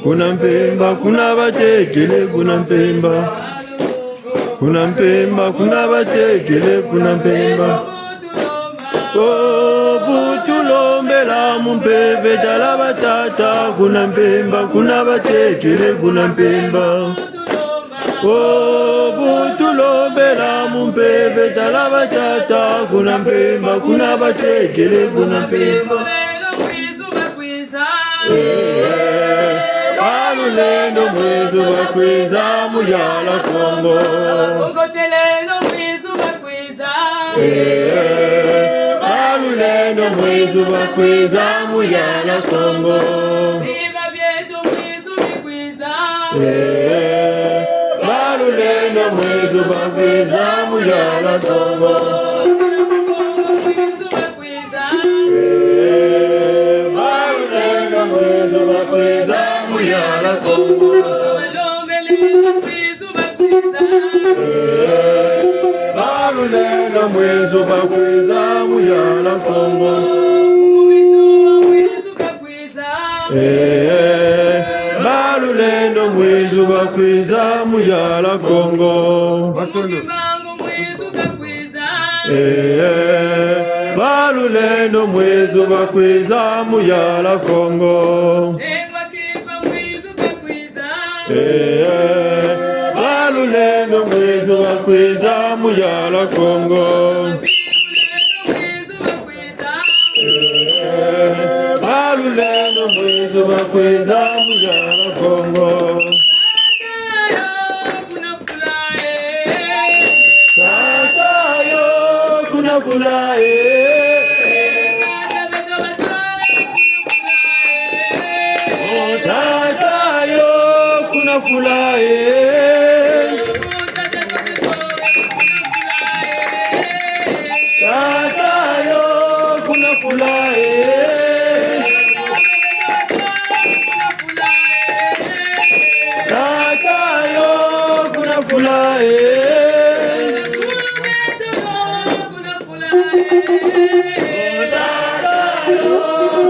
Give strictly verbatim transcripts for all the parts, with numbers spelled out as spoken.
Kuna Mpemba, kuna batekele, kuna Mpemba. Kuna Mpemba, kuna batekele, kuna Mpemba. Oh, bu tulombela mu mpeve, tala batata, kuna Mpemba, kuna batekele, kuna Mpemba. Oh, bu tulombela mu mpeve, tala batata, kuna Mpemba, kuna batekele, kuna Mpemba. Eh, balulendo mwizu bakwiza, Muyala Kongo. Bakongoteleno mwizu bakwiza. Eh, balulendo mwizu bakwiza, Muyala Kongo. Biba bieto mwizu bikwiza. Eh, balulendo mwizu bakwiza, Muyala Kongo. Mwizu bakwiza. Eh, balulendo mwizu bakwiza, Muyala Kongo. Balombele mwizu bakwiza. Eh, balulendo mwizu bakwiza, Muyala Kongo. Mwizu bakwiza. Eh, balulendo mwizu bakwiza, Muyala Kongo. Matondo. Eh, balulendo mwizu bakwiza, Muyala Kongo. Eh, balulendo mwizu bakwiza, Muyala Kongo. Eh, balulendo mwizu bakwiza, Muyala Kongo. Tata yo kuna Fula e. Oh, tata yo kuna Fula e. Tata yo kuna Fula e. Tata yo kuna Fula e. Tata yo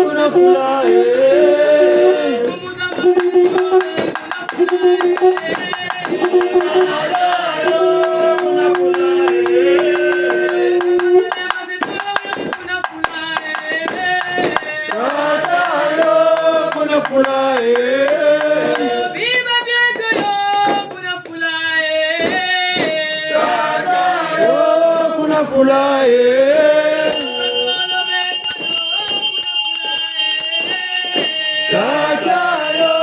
kuna Fula e. Tata yo kuna Fula e. Biba bieto yo kuna Fula e. Tata yo kuna Fula e. Tata yo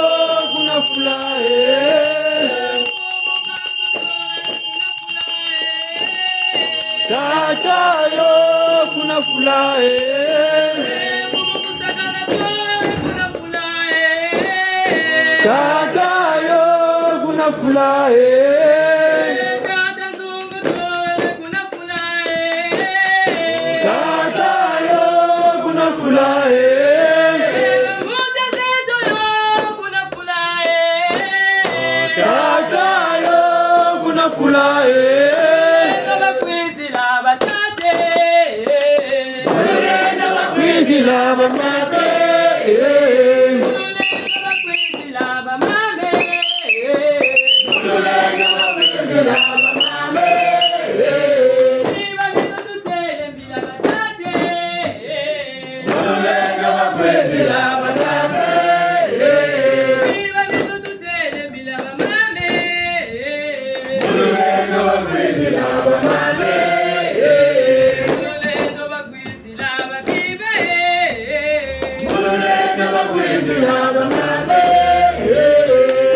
kuna Fula e. Tata yo kuna Fula e. Tata yo kuna Fula e. Tata yo kuna Fula e. Tata yo kuna Fula e. Kwizila bamama e.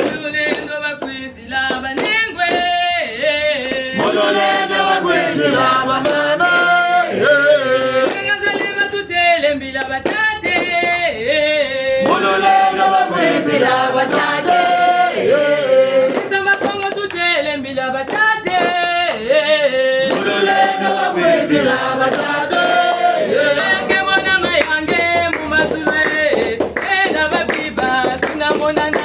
Mululendo bakwizila banengwa. Mululendo bakwizila bamama. Nganga zale batutele mbila batata. Mululendo bakwizila batata. Kisa Makongo tutele mbila batata. Mululendo bakwizila batata. Mayange mwana mayange mu mazulu e. Bena babiba tunamonana.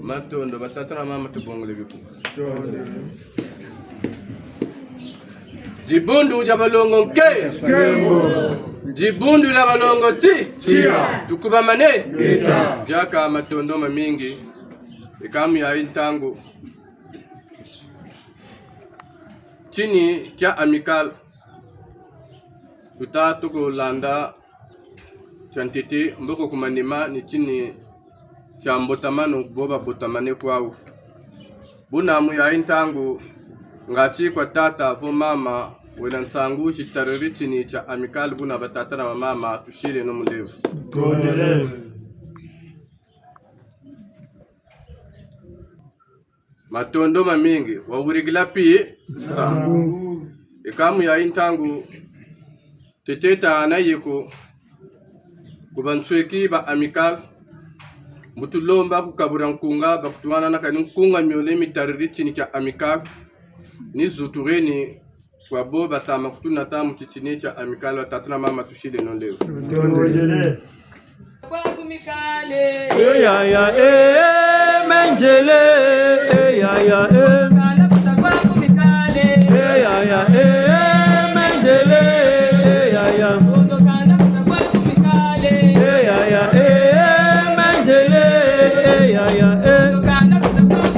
Matondo, batata na mama, tubongole bifu. Dibundu dia balongo nke. Dibundu dia balongo ti. Tukubamane. Diaka matondo mamingi. Eka mu yayi ntangu, titini tia Amicale tuta tukulanda tia ntete, mboko ku manima ni titini tia mbotamanu bo babotamane kwawu. Buna mu yayi ntangu, ngati kwa tata vo mama wena nsangu zitariri titini tia Amicale, buna batata na bamama tusileno mu ndevo. Matondo mamingi, wawirikila pi? Nsangu. Eka mu yayi ntangu, ntete tahana yeko ku bansweki ba Amicale, mu tulomba ku kabula nkunga, bakutuhana na kani nkunga miole mitariri titini tia Amicale, ni zutureni kwa bo batama kutunata mu titini tia Amicale, batata na mama tusileno ndevo. Eya ya, eh, mendele, eya ya, eh. Eya ya, eh, mendele, eya ya. Eya ya, eh, mendele, eya ya, eh.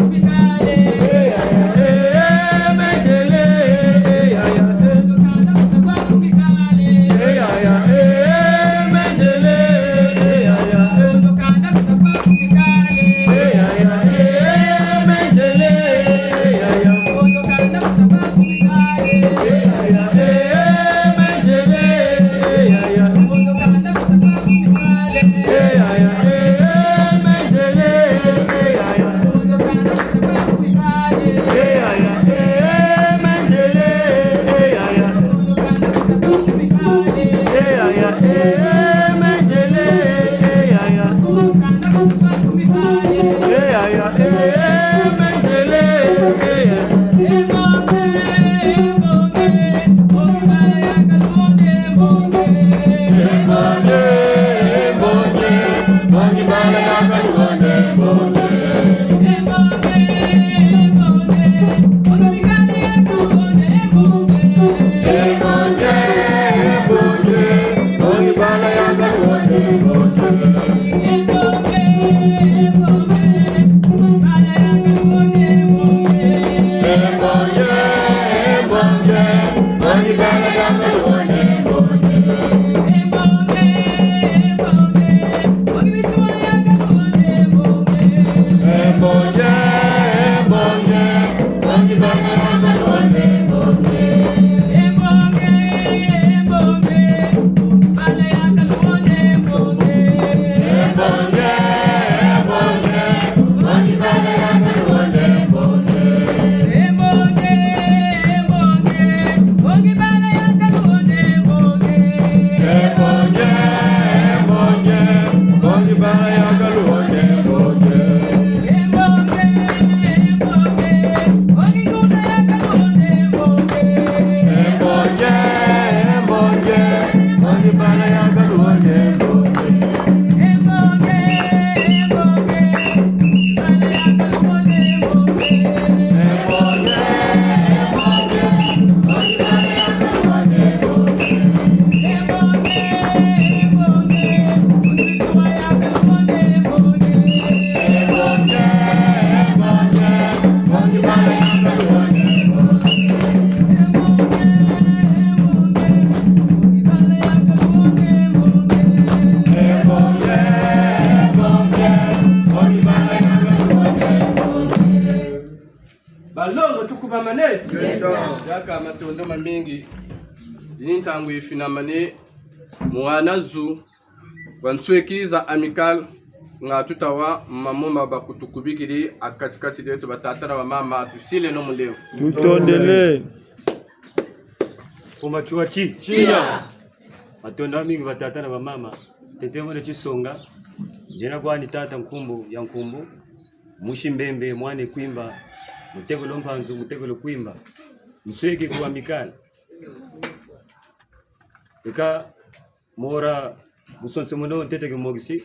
Tukubamane. Yaka matondo mamingi. Ni ntangu yifinamane mu hana zu wa nsweki za Amicale, nga tutawa mamo ma bakutukubikiri ha kati-kati dieto, batata na bamama, tusileno mulemvo. Tutondele. Kuma tiwa ti. Tiya. Matondo mamingi batata na bamama. Ntete mwana Tisonga. Nzena kwani tata Nkumbu ya Nkumbu. Musi Mbembe, mwana Kwimba. Mutekolo Mpanzu, mutekolo Kwimba. Nsweki ku Amicale. Eka mora musonso muno ntete kimokisi.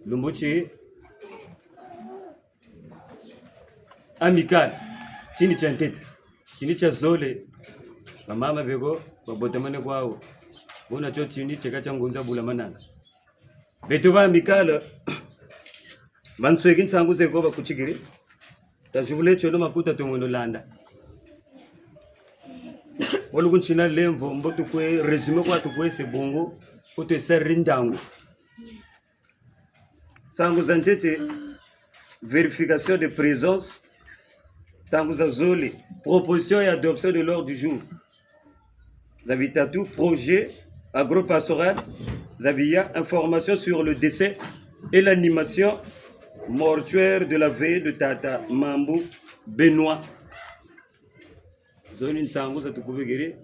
Lumbu ti Amicale, tini tia ntete, tini tia zole. Bamama beko babotamane kwawu. Buna tio tini tieka tia ngunza bula mananga. Beto ba Amicale, mansweki nsangu zeko bakutikiri. Tazibule tielo makuta tumweno landa. Woluku ntina lemvo, mbo tukwe résumé kwa tukwe se bongo, ko twe sariri ntangu. Nsangu za ntete, vérification de présence. Nsangu za zole, proposition et adoption de l'ordre du jour. Za bitatu, projet agro-pastoral. Za biya, information sur le décès et l'animation mortuaire de la veillée de tata Mambu Benoît. Zo ni nsangu za tukubikiri.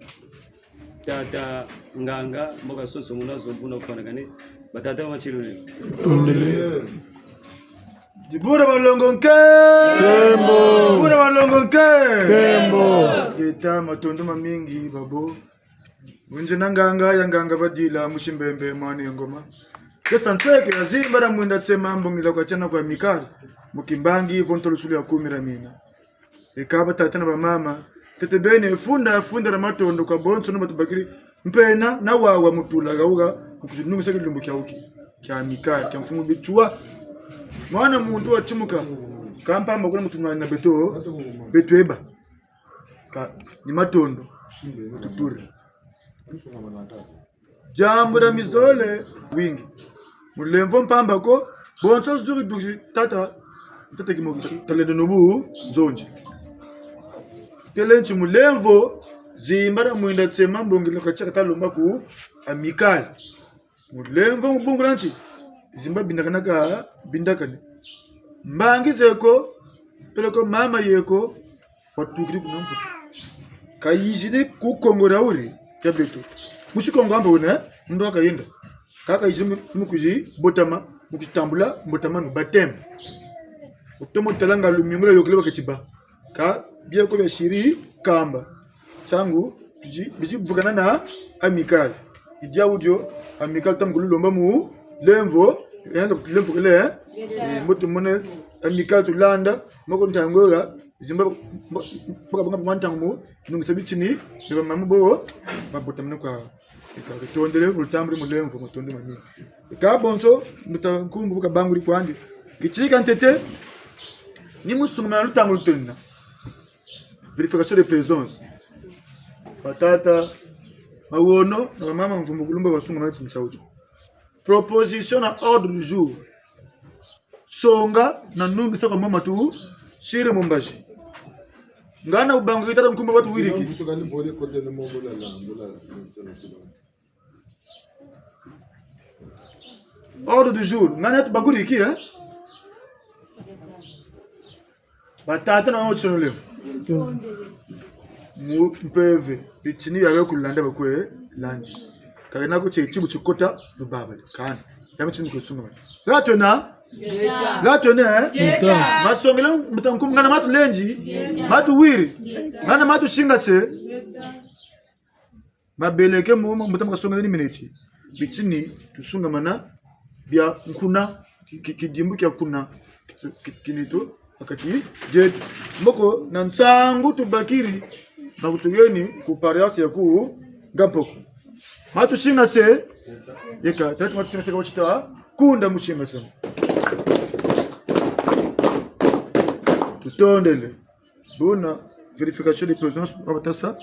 Tata nganga, mbo kasonso muna zo buna kufanakane. Batata ba matilule. Tondele. Dibura balongo nke. Nkembo. Dibura balongo nke. Nkembo. Ngeta, matondo mamingi, babo. Wunzi na nganga ya nganga badila, musi Mbembe, mwana ya Ngoma. Kesa ntweke, ya zimba dia mwinda tsema, mbongila kwa tiana kwa Amicale. Mu kimbangi, vo ntolo sulu ya kumi dia mina. Eka batata na bamama, ntete beni funda, funda dia matondo kwa bonso ni batubakiri mpena na wawa mu tula hawuha, mu kuzinungisa kilumbu kia wuki, kia Amicale, kia mfumu Bitsua. Mwana muntu watimuka, ka mpamba kuna mutu mwana beto, beto eba. Ka, ni matondo, tuturi. Diambu dia mizole wingi. Mulemvo mpamba ko, bonso zuri dusi tata, tata Kimokisi, talendo nobu nzonzi. Tele nti mulemvo, zimba dia mwinda tsema mbongila kwa tiaka talomba ku Amicale. Mulemvo mu bungu dia nti, zimba bindakana ka bindakane. Mbangi zeko, peleko mama yeko, watukiri kuna Mputu. Kayizidi ku Kongo dia wuri, ya beto. Musi Kongo amba wena, ndo kayenda. Kaka yizidi mu, mu kwizi botama, mu kwizi tambula, mbotama no baptême. Wutomo tala nga lumingu lwayôkele baketi bâ. Ka bieko biasiri kamba. Ntangu, bizi, bizi vukana na Amicale. Ni diawu dio, Amicale tamu kululomba mulemvo, yenda ku lemvo kele, eh, mbo tumone Amicale tulanda, moko ntangu ya, zimba, mbo, mbo, mbo, mbo ntangu mu, nungisa bitini, beba mamu bo, babotamene kwa, eka, tutondele, lutambuli mulemvo, matondo mamingi. Eka bonso, mbuta Nkumbu bu kabanguri kwandi. Kitini kia ntete, ni mu sungama lutangu lutwena. Vérification de présence. Batata, bawono, na bamama mvumbu kulumba basungama tini tia wuti. Proposition na ordre du jour. Songa na nungisa kwa mama tu, siri mu mbazi. Ngana wubangu tata Nkumbu batu wiriki. Ordre du jour. Ngana tubakuri ki, eh? Batata na mama, tisono lemvo. Mu mpeve, bitini bia be kulanda bakwe landi. Kayena ko tie tibu tikota, lubabale. Kani. Ya mitini kusunga. Gatwena? Gatwena, eh? Masongele mbuta Nkumbu ngana matu lendi, matu wiri, ngana matu singase. Mabeleke mo, mbuta Makasongele ni mineti. Bitini, tusungamana, bia nkuna, ki, ki, kidimbu kia nkuna, ki, ki, kineto, ha kati dieto. Mboko na nsangu tubakiri, bakutuheni ku paroisse ya ku Ngampoko. Matu singase, yeka, tatu matu singase kwa tita, kunda mu singase. Tutondele. Buna vérification de présence, babatasa,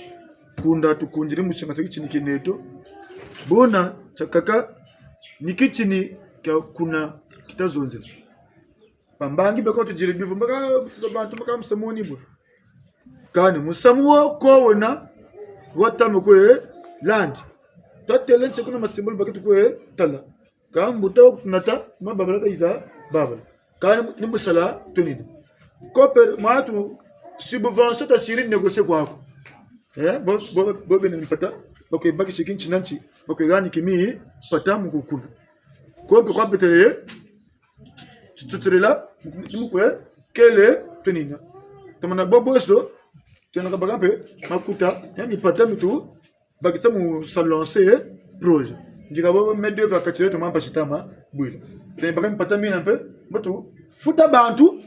kunda tukundiri mu singase kitini kineto. Buna tiakaka ni kitini kia nkuna kita zonzela. Bambangi beko tudiri bivu, mbaka, bantu mbaka musamuni bo. Kani musamu wo ko wena, watama kwe landi. Tatele nse kuna masimbulu bakiti kwe tala. Ka mbuta wo kunata, ma babala ka yiza babala. Kani ni mu sala twenina. Ko pe mwatu subvention tasiri négocier kwaku. Eh, bo, bo, bo bena mpata, bakwe bakisi kinti na nti, bakwe hani kimi mpata mu kukuna. Ko pe kwa betele, tututula, ni mu kwe kele twenina. Tamana bo boso, twena kabaka mpe makuta ya mipata mi tubakisa mu sa lancer projet. Ndika bo main d'œuvre ya kati yeto mwa mpasi tama bwila. Twena baka mipata mina mpe, mbo tufuta bantu,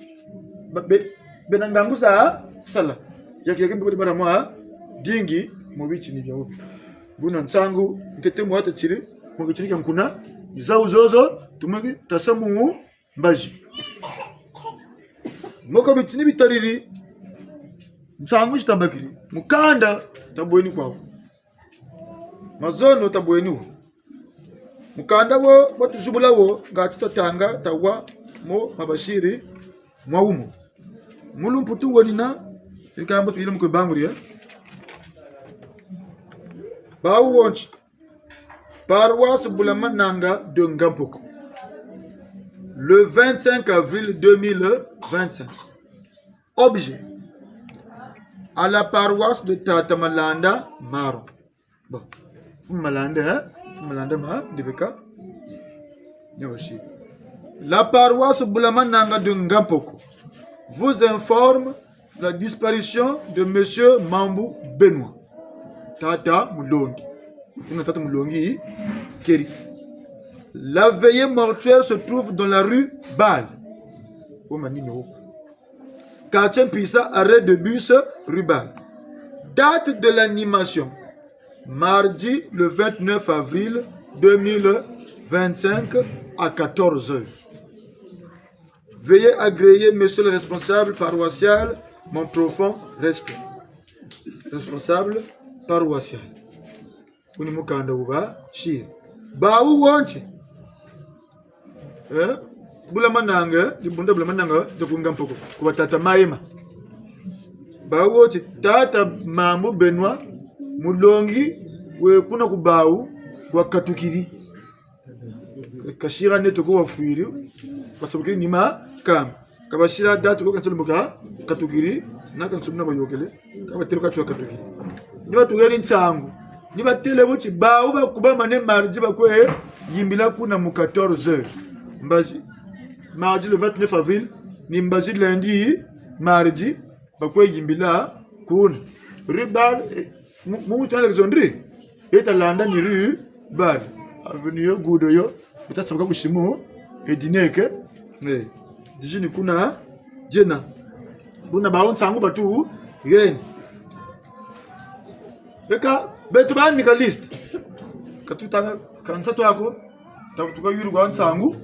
ba, be, bena ngangu za sala. Yaki yaki mpe bana mwa dingi mu bitini bia wubi. Buna nsangu, ntete mwa tatiri, mu bitini kia nkuna, za wuzozo, tumweki tasa mu mbazi. Moko bitini bitariri, nsangu zi tabakiri. Mukanda tabweni kwaku. Mazono tabweni wo. Mukanda wo, wo tuzibula wo, ngati tatanga, tawa mo mabasiri, mwa wumo. Mu lumputu wenina, ikambo tuyile mu kwe banguri, eh? Bawu wonso. Paroisse Bulamananga de Ngampoko. Le vingt-cinq avril deux mille vingt-cinq. Objet. À la paroisse de Tata Malanda Maron. Bon. Mfumu Malanda, hein? Mfumu Malanda ma, ndibeka. Nyoshi. La paroisse Bulamananga de Ngampoko vous informe la disparition de Monsieur Mambu Benoît, Tata Mulongi. Kuna Tata Mulongi keri. La veillée mortuaire se trouve dans la rue Bâle. Wo manini wo. Quartier Mpisa, arrêt de bus, rue Bâle. Date de l'animation, mardi le vingt-neuf avril deux mille vingt-cinq à quatorze heures. Veuillez agréer, monsieur le responsable paroissial, mon profond respect. Responsable paroissial. Wu ni mukanda wu basiri. Bawu wonso. Eh? Bulamananga, dibundu Bulamananga, dia ku Ngampoko, ku ba tata Mayema. Bawu wonso, Tata Mambu Benoît, Mulongi, we kuna ku bawu, wakatukiri. Kasira neto ko wafwiri, basabukiri ni makamba. Ka basira date ko ka nsolo mbo kakatukiri, na ka nsumuna bayôkele, ka batêle ka twa katukiri. Ni batuheni nsangu, ni batêle bo ti bawu bakubamane mardi bakwe yimbila kuna mu quatorze heures. Mbazi, mardi le vingt-neuf avril, ni mbazi lundi, mardi, bakwe yimbila kuna. Rue Bâle, eh, mu, mu wutu Alexandrie, eta landa ni rue Bâle. Avenue yo, gudo yo, bita sabuka ku simu, edineke, eh, dijini kuna, diena. Buna bawu nsangu batuheni. Eka, beto ba amicalistes. Ka tutanga, ka nsatu ako, tavutuka yulu kwa nsangu.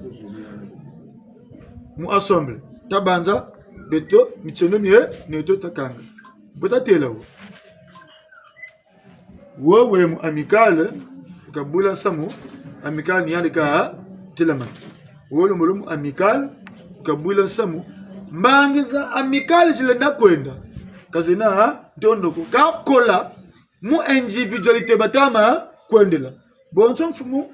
Mu assemblée. Tabanza, beto, mitieno mie, neto takanga. Bo tatêla wo. Wo we mu Amicale, kabula nsamu, Amicale ni yandi katelama. Wo lembolo mu Amicale, kabula nsamu. Mbangi za Amicale zilenda kwenda. Ka zena ntondo ko. Ka kola mu individualité batama kwendela. Bonso mfumu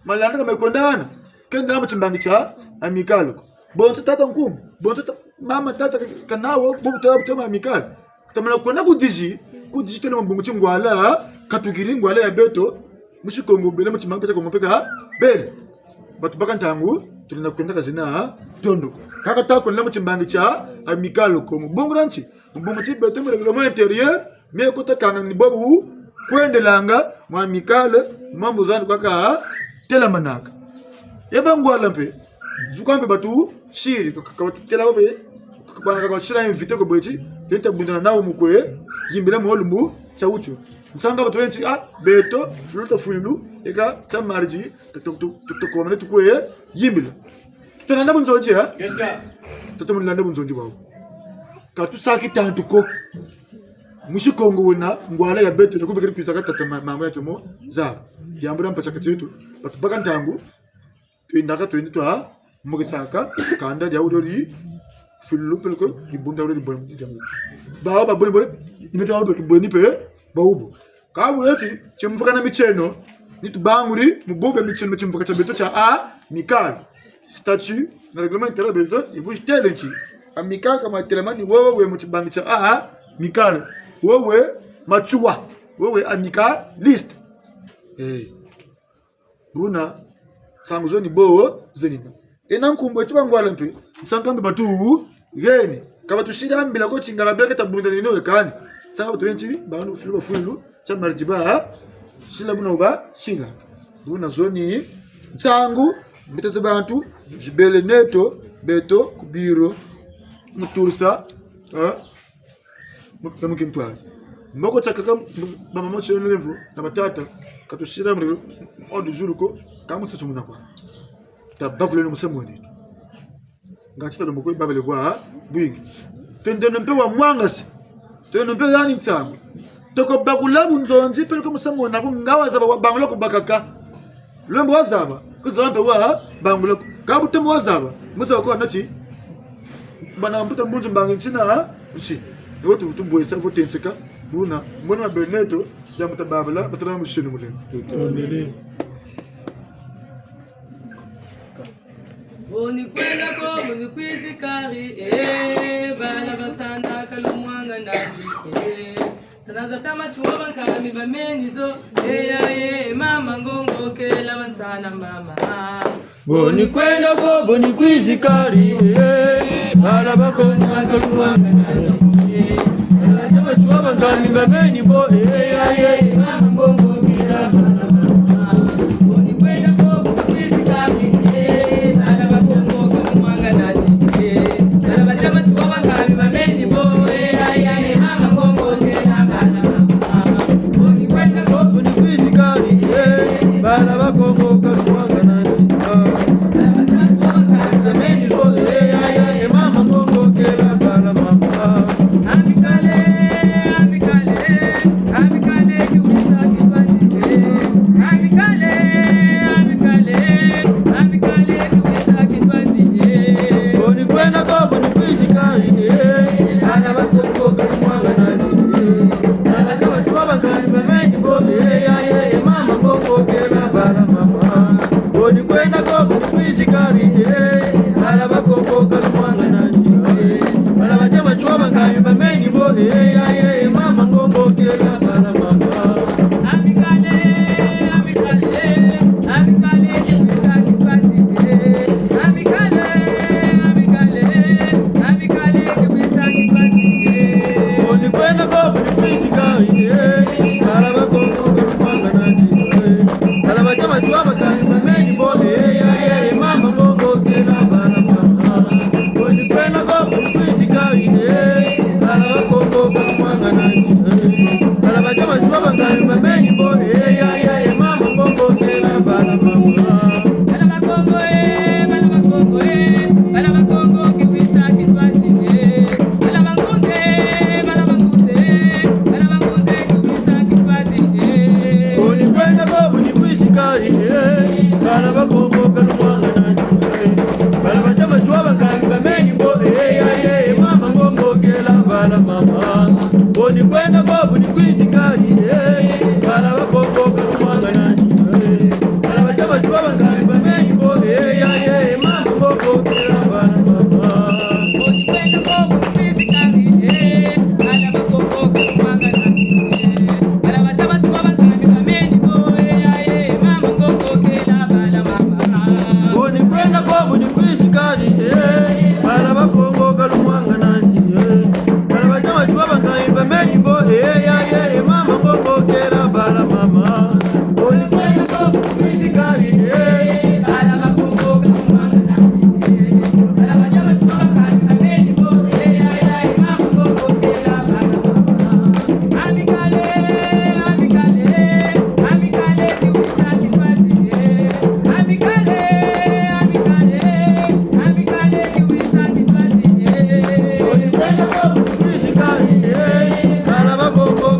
Malanda ka me kwenda hana, kenda mu timbangi tia Amicale ko. Bonso tata Nkumbu, bonso ta-, mama, tata ka-, ka nawo, bo bu tala bu tala Amicale. Tamana kwenda ku dix, ku dix tele mu bungu ti ngwala katukiri, ngwala ya beto, musi Kongo bele, mu timbangi tia Kongo mpe kabele. Bantu baka ntangu, tulenda kwenda, ka zena ntondo ko. Kaka ta kwenda mu timbangi tia Amicale ko, mu bungu dia nti, mu bungu ti beto mu règlement intérieur, mie ko takanga ni bo bu kwendelanga mu Amicale, mambu zandi kwa katelamanaka. Ye ba ngwala mpe, zuka mpe batusiri, ka, ka batutêla ko mpe, ka bana ka basila invité ko bwe ti, tenta bundana nawu mu kwe yimbila mu lumbu tia wuti. Nsanga batu bena ti, ah, beto, fulu ta fulu, eka, tia mardi, to, to, to, to, to, kubamane tukwe yimbila. Tolanda bunzonzi, eh? Toto mulanda bunzonzi bwawu. Ka tusaki tantu ko. Musi Kongo wena, ngwala ya beto, toko bekeri pisa ka tata ma-, mama ya tomo, za. Yambula mpasi kati yeto. Bantu baka ntangu, twendaka twende twa, mukisaka, kanda dia wudori, Fulu peleko, dibundu wele dibundu. Bawu babonabona, ni beto babonabona mpe, bawu bo. Ka bu lweti, timvuka na mitieno, ni tubanguri, mu bumba mitieno, timvuka tia beto tia Amicale. Statut, na règlement intérieur beto, yibu titêle ti. Amicale ka matelama ni wewe we mu tibangi tia Amicale. Wewe Matsoua, wewe amicaliste. Eh. Buna, nsangu zo ni bo, zo ni na. Yena nkumbu eti bangwala mpe, nsanka mpe batu, geni. Ka batusila mbila ko ti ngala bele keta bunda nino we kani. Nsanka batu yenti, bandu fulu ba fulu, tia mardi ba, sila buna wuba, sila. Buna zo ni, nsangu, mita za bantu, zibele neto, beto, ku biro, mu turisa, eh? Mu-, na mu kintwari. Mboko tiakaka, bamama tieno levo, na batata, ka tusila mulelo, ordre du jour ko, ka musasu muna kwa. Tabakuleno musamu wena. Nga tita lomba kwe babele kwa, bwingi. Twendeno mpe wa mwangasi. Twendeno mpe yani nsangu. Toko bakula bunzonzi, peleko musamu wena ko, nga wazaba wabangula kubakaka. Lembo wazaba, kuzaba mpe wabangula ko. Ka bu temo wazaba, muzaba ko nati, bana mbuta mbunzu mbangi ntina, nti. Ni wo tu, tubwesa, vo tenseka, buna, mbona mabele neto, diambu tababala, batala musenu mulenzi. Tutondele. Boni kwenda ko, boni kwizi kari, eh, bala bansana kalumwanga nandi, eh. Sana za tama tuwa bankami bameni zo, eh, ya, eh, mama ngongo kela bansana mama. Boni kwenda ko, boni kwizi kari, eh, bala bakongo kalumwanga nandi, eh. Sana za tama tuwa bankami bameni bo, eh, ya, eh, mama ngongo kela bala mama. Bala ba Kongo kalumwanga nandi. Zameni bo, eh, ya, ya, eh, mama ngongo kela bala mama. Amicale, Amicale, Amicale, kiwisa kitwatike. Amicale, Amicale, Amicale, kiwisa kitwatike. Boni kwenda ko, boni kwizi kari, eh, bala ba Kongo kalumwanga nandi, eh. Bala ba Kongo kalumwanga nandi, eh, ya, ya, eh, mama ngongo kela bala mama. Boni kwenda ko, boni kwizi kari, eh, bala ba Kongo kalumwanga nandi, eh. Bala ba Matsoua bankami bameni bo, eh, ya, ya, eh, mama ngongo kela bala mama. Amicale, Amicale, Amicale, kiwisa kitwatike. Amicale, Amicale, Amicale, kiwisa kitwatike. Boni kwenda ko, boni kwizi kari, eh, bala ba Kongo kalumwanga nandi, eh. Bala ba Matsoua bankami bameni bo, eh, ya, ya, eh, mama ngongo kela bala mama. Boni kwenda ko, boni kwizi kari, eh, bala ba Kongo kalumwanga nandi, eh. Bala ba Matsoua bankami bameni bo, eh, ya, ya, eh, mama ngongo kela bala mama. Bala ba Kongo, eh, bala ba Kongo, eh, bala ba Kongo kiwisa kitwatike. Bala ba Ngunza, bala ba Ngunza, bala ba Ngunza kiwisa kitwatike. Boni kwenda ko, boni kwizi kari, eh, bala ba Kongo kalumwanga nandi, eh. Bala ba Matsoua bankami bameni bo, eh, ya, ya, eh, mama ngongo kela bala mama. Boni kwenda ko, boni kwizi kari, eh, bala ba Kongo kalumwanga nandi, eh. Bala ba Matsoua bankami bameni bo, eh, ya, ya, eh, mama ngongo kela bala mama. Boni kwenda ko, boni kwizi kari, eh, bala ba Kongo kalumwanga nandi, eh. Bala ba Matsoua bankami bameni bo, eh, ya, eh, mama ngongo kela bala mama. Boni kwenda ko, boni kwizi kari, eh, bala ba Kongo kalumwanga nandi, eh. Bala ba Matsoua bankami bameni bo, eh, ya, ya, eh, mama ngongo kela bala mama. Boni kwenda ko, boni kwizi kari, eh, bala ba Kongo kalumwanga nandi, eh. Bala ba Matsoua bankami bameni bo, eh, ya, ya, eh, mama ngongo kela bala mama. Amicale, Amicale, Amicale kiwisa kitwatike. Amicale, Amicale, Amicale kiwisa kitwatike. Boni kwenda ko, boni kwizi kari, eh, bala ba Kongo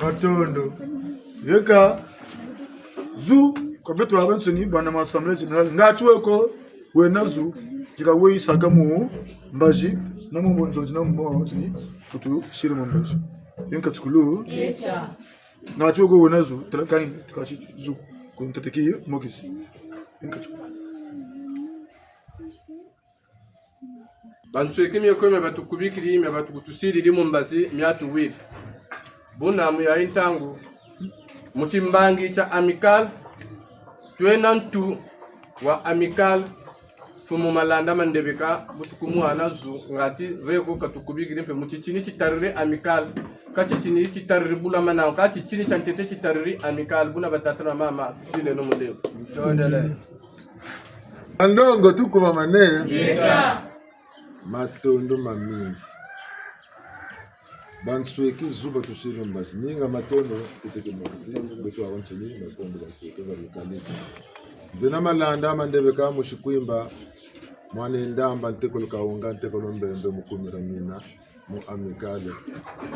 Matondo. Yeka zu kwa beto babansoni bana ma Assemblée Générale. Ngatu weko wena zu, tika we yisaka mu mbazi, na mu bonzonzi, na mu bonzonzi, kutusiri mu mbazi. Yeka tukulu. Ngatu weko wena zu, tala kani, tukasi zu, kuntateki mokisi. Yeka tukulu. Bansweki, mieko mia batukubikiri, mia batukutusiriri mu mbazi, mia tuwiri. Buna mu yayi ntangu, mu timbangi tia Amicale, twena ntu wa Amicale, Mfumu Malanda Mandebeka, bu tukumwana zu, ngati reko katukubikiri mpe mu titini titariri Amicale, ka titini titariri Bula Manangu, ka titini tia ntete titariri Amicale, buna batata na mama, tusileno mulemvo. Tondele. Bandongo, tukubamane. Yeka. Matondo mamingi. Bansweki, zu batusiri mbazi. Ninga matondo, tuteke mbazi. Beto babansoni, matondo bansweki, barikalisi. Nzena Malanda Mandebeka, musi Kwimba, mwana Ndamba, ntekolo Kawunga, ntekolo Mbembe, mukumira mina mu Amicale.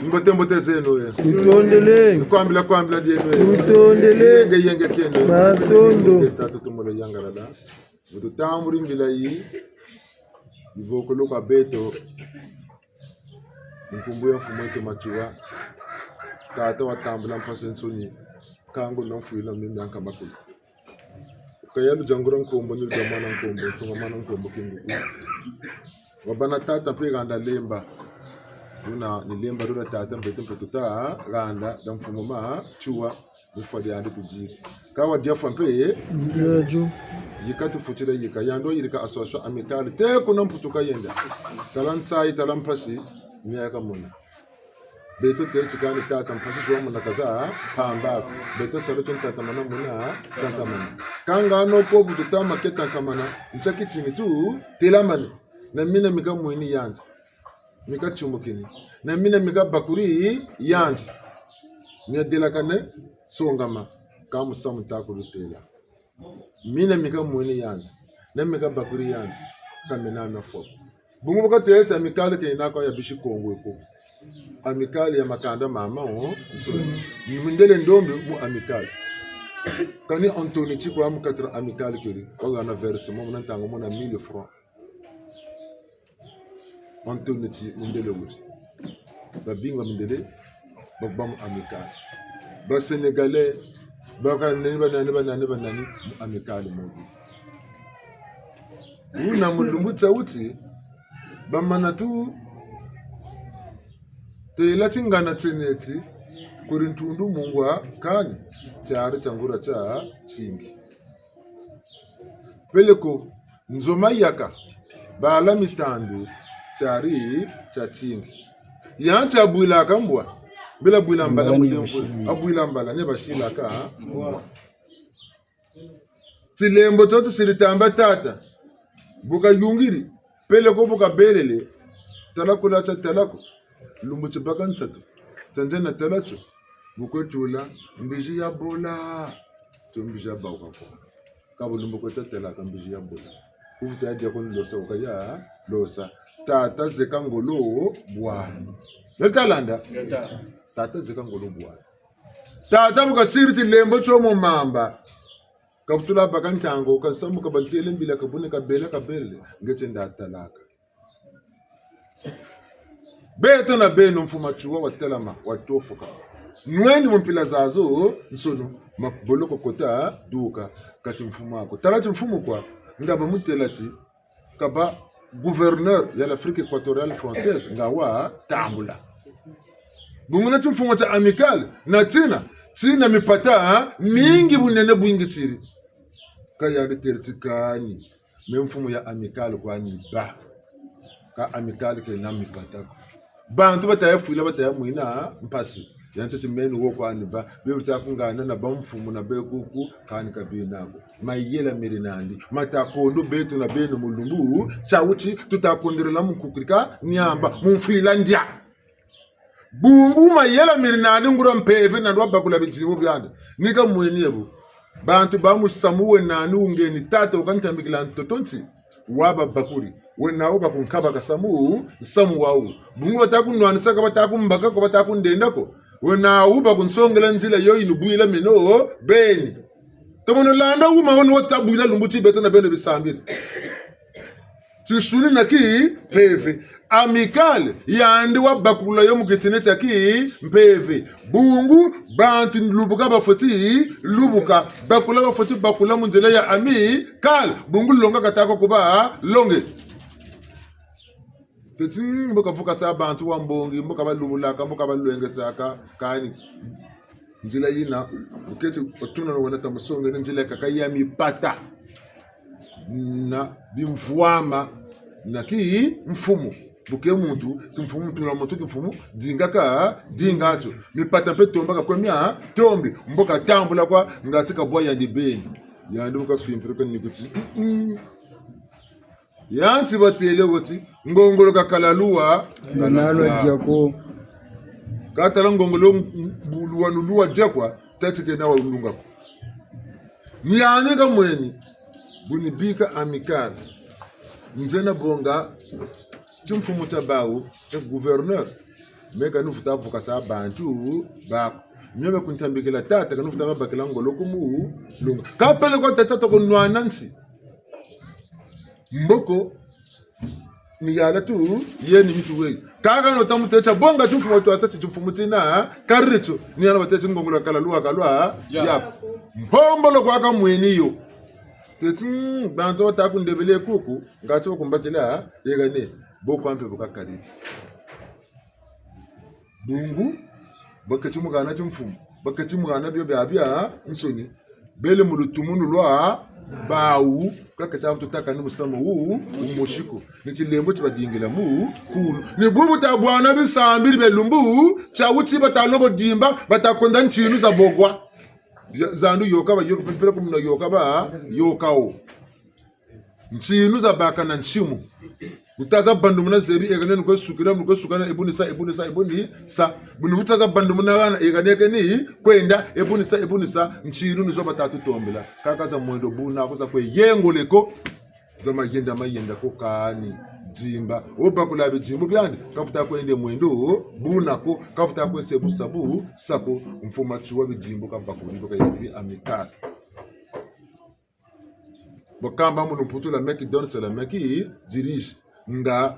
Mbote mbote zeno ye. Tutondele. Kwambila kwambila dieno ye. Tutondele. Yenge yenge kieno ye. Matondo. Yenge tata tumolo yangalala. Mu tutambuli mbila yi, yivokolo kwa beto, nkumbu ya mfumu weto Matsoua, tata watambula mpasi nsoni, kangu na mfwila mimi anka makulu. Kaya ludiangula nkombo, ni ludia mwana nkombo, ntunga mwana nkombo kinguku. Wabâ na tata mpe handa lemba. Luna ni lemba lula tata mpe mpe tuta handa, dia mfumu Matsoua, ni fwa diandi tudiri. Ka wadia fwa mpe, eh? Ndio. Yika tufutila yika, yandi wayirika association Amicale, te kuna Mputu kayenda. Tala nsayi, tala mpasi, ni ya kamona. Beto têle ti kani tata mpasi zo mona kaza pamba ko. Beto salu tio ntantamana mona tantamana. Kâ ngano ko bu tuta ma ke tantamana, ntia kitini tu telamane. Na mina mi kamweni yandi, mi katiumukini. Na mina mi kabakuri yandi, mi adelakane songama. Kâ musamu ta kulutêla. Mina mi kamweni yandi, na mi kabakuri yandi, ka mina mia fwa ko. Bungu bu katêle ti Amicale kena kwa ya bisi Kongo eko. Amicale ya makanda mamansoni. Mindele ndombi mu Amicale. Kani Antonetti kwa mu kati dia Amicale keri, wahana versement, muna ntangu muna mille francs. Antonetti mundele weri. Babingi ba mindele, babâ mu Amicale. Ba Sénégalais, ba kanani, banani, banani, banani, mu Amicale mobi. Wuna mu lumbu tia wuti, bamana tu têla tingana tieneti, kuri ntundu mungwa kani, tiari tia nguria tiatingi. Peleko, nzo mayaka, bala mitandu, tiari tiatingi. Yandi abwilaka mbwa, bila bwila mbala mu lemvula, abwila mbala, ni basilaka mbwa. Tilembo tio tusiri tamba tata, bu kayungiri, peleko bu kabelele, tala ko la tia tala ko, lumbu ti baka nsatu, tende na tala tio, bu kwe tula, mbizi ya bola, tio mbizi ya bawuka ko. Ka bu lumbu kwe tia tala ka mbizi ya bola. Kuvutu ya dia ko ni losa wuka ya losa. Tata zeka ngolo bwani. Nge ta landa? Nge ta. Tata zeka ngolo bwani. Tata bu kasiri tilembo tio mu mamba. Kavutula baka ntangu, ka nsamu ka bantêle mbila ka bune kabela kabelele, nge tienda talaka. Beto na beno mfumu Matsoua watelama, watofoka. Nweni mu mpila zazo, nsono, maboloko kota, duka, kati mfumu ako. Tala ti mfumu kwa, nga bamutêla ti, kabâ gouverneur ya l'Afrique équatoriale française, nga watambula. Bungu na timfumu tia Amicale, na tina, tina mipata, ha? Mingi bunene bwingi tiri. Ka yandi têle ti kani, me mfumu ya Amicale kwa ni bâ. Ka Amicale kena mipata ko. Bantu bata ya fwila, bata ya mwina mpasi. Yandi ti meno wo kwa ni bâ, be wuta kungana na bamfumu na be kuku, kani ka bina ko. Mayela meri nandi, mata kondo beto na beno mu lumbu, tia wuti, tuta konderela mu kukurika, niamba, mu mfwila ndia. Bungu mayela meri nandi nguria mpeve nandi wabakula bidimu biandi. Ni kamweni ebu. Bantu ba musamu we nandi wungeni tata wukantambikila ntoto nti, wababakuri. Wena wo bakunkabaka samu, samu wawu. Bungu bata kunwanisa ka, bata kumbaka ko, bata kundenda ko. Wena wo bakunsongela nzila yo yinu bwila meno beni. Tomono landa wuma wunu wata bwila lumbu ti beto na beno bisambila. Tinsuni na kimpeve. Amicale, yandi wabakula yo mu kitini tia kimpeve. Bungu, bantu lubuka bafweti lubuka. Bakula bafweti bakula mu nzila ya amicale. Bungu longa kata ko kuba longe. Teti, mbo kavukasa bantu wa mbongi, mbo kabalubulaka, mbo kabalwengesaka, kani. Nzila yina, bu keti watuna na wena ta musongele nzila kaka ya mipata. Na bimvwama, na kimfumu. Bu ke muntu, kimfumu, tuna muntu kimfumu, dinga ka, dinga tio. Mipata mpe tomba ka kwe mia tombi, mbo katambula kwa, ngati kabwa yandi beni. Yandi bu kafimpiri kwa ni kuti. Mm-mm. Yanti batêle wo ti, ngongolo kakala luwa, luwa dia ko. Katala ngongolo, luwa nu luwa dia kwa, tati kena wa ulunga ko. Ni yandi kamweni, bu nibika amicale. Nzena bonga, timfumu tia bawu, tia gouverneur. Me ka nuvuta vukasa bantu baku. Mio me kuntambikila tata, ka nuvuta babakila ngolo ku mulunga. Ka pele kwa tata toko nwana nsi. Mboko, miyala tu, yeni mitu weyi. Kaka no tamu tetia bonga timfumu twasa ti timfumu tina, kariri tio, ni yana bateti ngongolo kala luwa kalwa, diaku. Mpombolo kwa kamweni yo. Teti, mm, bantu bata kundebele kuku, ngati bakumbakila, yegane, bo kwa mpe bu kakari. Bungu, baketi mu hana timfumu, baketi mu hana bio biabiansoni. Bele mu lutumunu lwa bawu, kaketi vutu taka ni musamu wu, wumosi ko. Ni tilembo ti badingila mu kulu. Ni bubu ta bwana bisambili bia lumbu, tia wuti bata lobo dimba, bata kwenda ntinu za bogwa. Ya, zandu yoka ba yoka, mpila kumuna yoka ba, yoka wo. Ntinu za baka na ntimu. Wuta za bandumuna zebi, egane nukwe sukila, nukwe sukana, ebunisa, ebunisa, ebunisa. Buni wuta za bandumuna hana, egane keni, kwenda, ebunisa, ebunisa, ntinu ni zo bata tutombela. Kaka za mwendo buna ko, za kwe yengole ko, za mayenda, mayenda ko kani. Dimba. Wo bakula bidimbu biandi, kavuta kwende mwendo, buna ko, kavuta kwe sa bu sa bu, sa ko, mfumu Matsoua bidimbu kabakuli, baka yandi bi amicale. Bakamba mu lumputu, la main qui donne, c'est la main qui dirige. Nga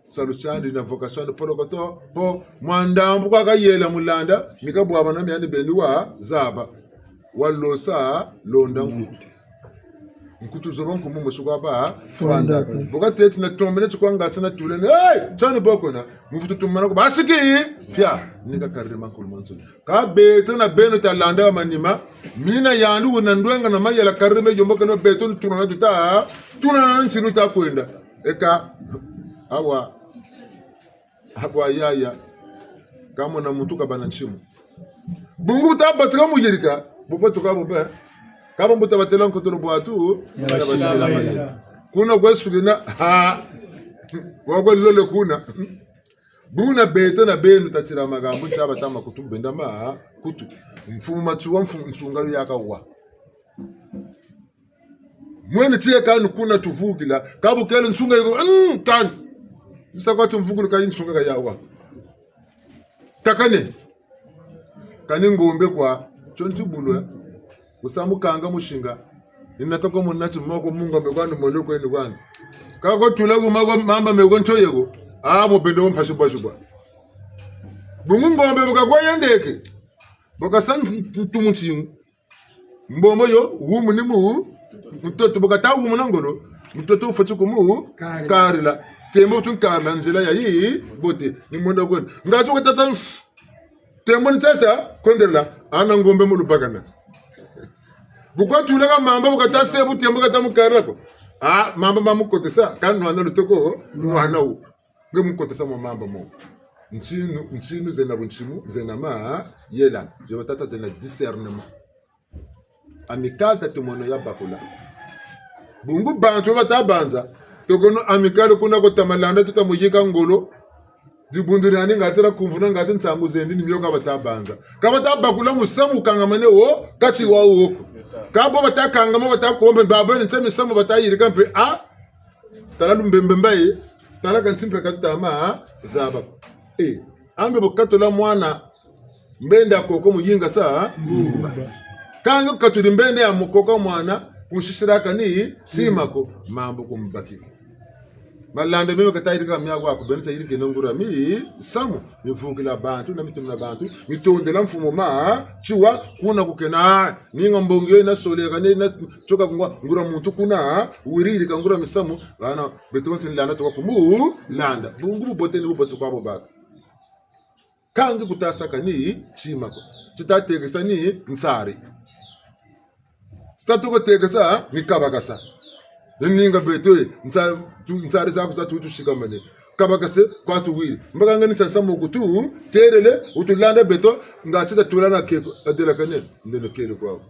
salu tiandi na vocation de polokoto, po mwa ndambu kwa kayela mu landa, mika bwabana miandi beni wazaba. Walosa, londa nkutu. Nkutu zoba nkumbu mosi kwa ba, fwanda. Fwanda. Bu kateti na tombele ti kwa ngati na tulene, hey, tiandi boko na, muvutu tumana ko, basiki, pia, nika kariri mankulu mansoni. Ka beto na beno talanda wa manima, mina yandi wuna ndwenga na mayela kariri me yomboka na beto ni tunana tuta, tunana ntinu ta kwenda. Eka, awa, awa yaya, kamona muntu kabâ na ntimu. Bungu bu tabatika mu yirika, bu batuka bube, kaba mbuta batela nkotolo bwatu, ya basila mayela. Kuna kwe sukina, ha, wa kwe lole kuna. Buna beto na beno tatila makambu, ntaba tama kutu benda ma, kutu. Mfumu Matsoua, mfumu nsunga yo yaka wa. Mwene tiye kani kuna tuvukila, ka bu kele nsunga yiko, mm, kani. Nsa kwa tumvukulu ka yi nsunga ka yawa. Kakane. Kani ngombe kwa, tio nti bulwe. Kusa mukanga musinga. Ni nata ko muna ti moko mu ngombe kwani mono kweni kwani. Ka ko tula ku mako mamba meko ntoyeko. Abo bende wo mpasi bwa zibwa. Bungu ngombe bu kakwa yendeke. Bu kasa ntumu ntingu. Mbombo yo, wumu ni mu, mutoto, bu kata wumu na ngolo, mutoto wufweti kumu, karila. Karila. Tembo tu nkarila, nzila yayi, bote, ni mwendo kwenda. Ngati bu kata sa, tembo ni sasa, kwendelela, hana ngombe mu lubakana. Bu kwa tula ka mamba, bu kata sa, bu tembo kata mu karila ko. Ah, mamba ma mu kotesa, ka nwana lutoko, nwana wu. Nge mu kotesa mo mamba mo. Ntinu, ntinu zena buntimu, zena mayela. Yo batata zena discernement. Amicale tatu mono ya bakula. Bungu bantu bata banza. Tokono Amicale kuna ko ta malanda tuta mu yika ngolo. Dibundu diandi ngati dia kumvuna ngati nsangu zendi ni mio ka bata banza. Ka bata bakula musamu kangamane wo, kati wa wo ko. Ka bo bata kangama bata kombe, babo ni nsa misamu bata yirika mpe, ah. Tala lumbembemba ye, tala kansi mpe katama zaba. E, ambe bu katula mwana, mbende ya koko muyinga sa, kanga katuli mbende ya mukoko mwana, kunsisila kani, tima ko, mambu kumbaki. Malanda meme kata yirika miaku aku, beno ta yirikeno nguria misamu, mivukila bantu, na mitumina bantu, mitondela mfumu Matsoua, kuna kukena, ninga mbongi yo yina soleka, ne yina tsoka kungwa, nguria muntu kuna, wiriri ka nguria misamu, bana, beto nsi nlanda tuka kumu, landa. Bungu bubote ni bubote kwa bo baka. Kanga kuta saka ni tima ko. Tita tekesa ni nsari. Tita toko tekesa ni kabakasa. Ninga beto e, nsa-, tu-, nsari zaku za tutu sikamane. Kabakase kwa tuwiri. Mbaka ngani nsa nsamu kutu, terele, wutulanda beto, nga tita tula na keko, adelakane, ndeno kele kwa.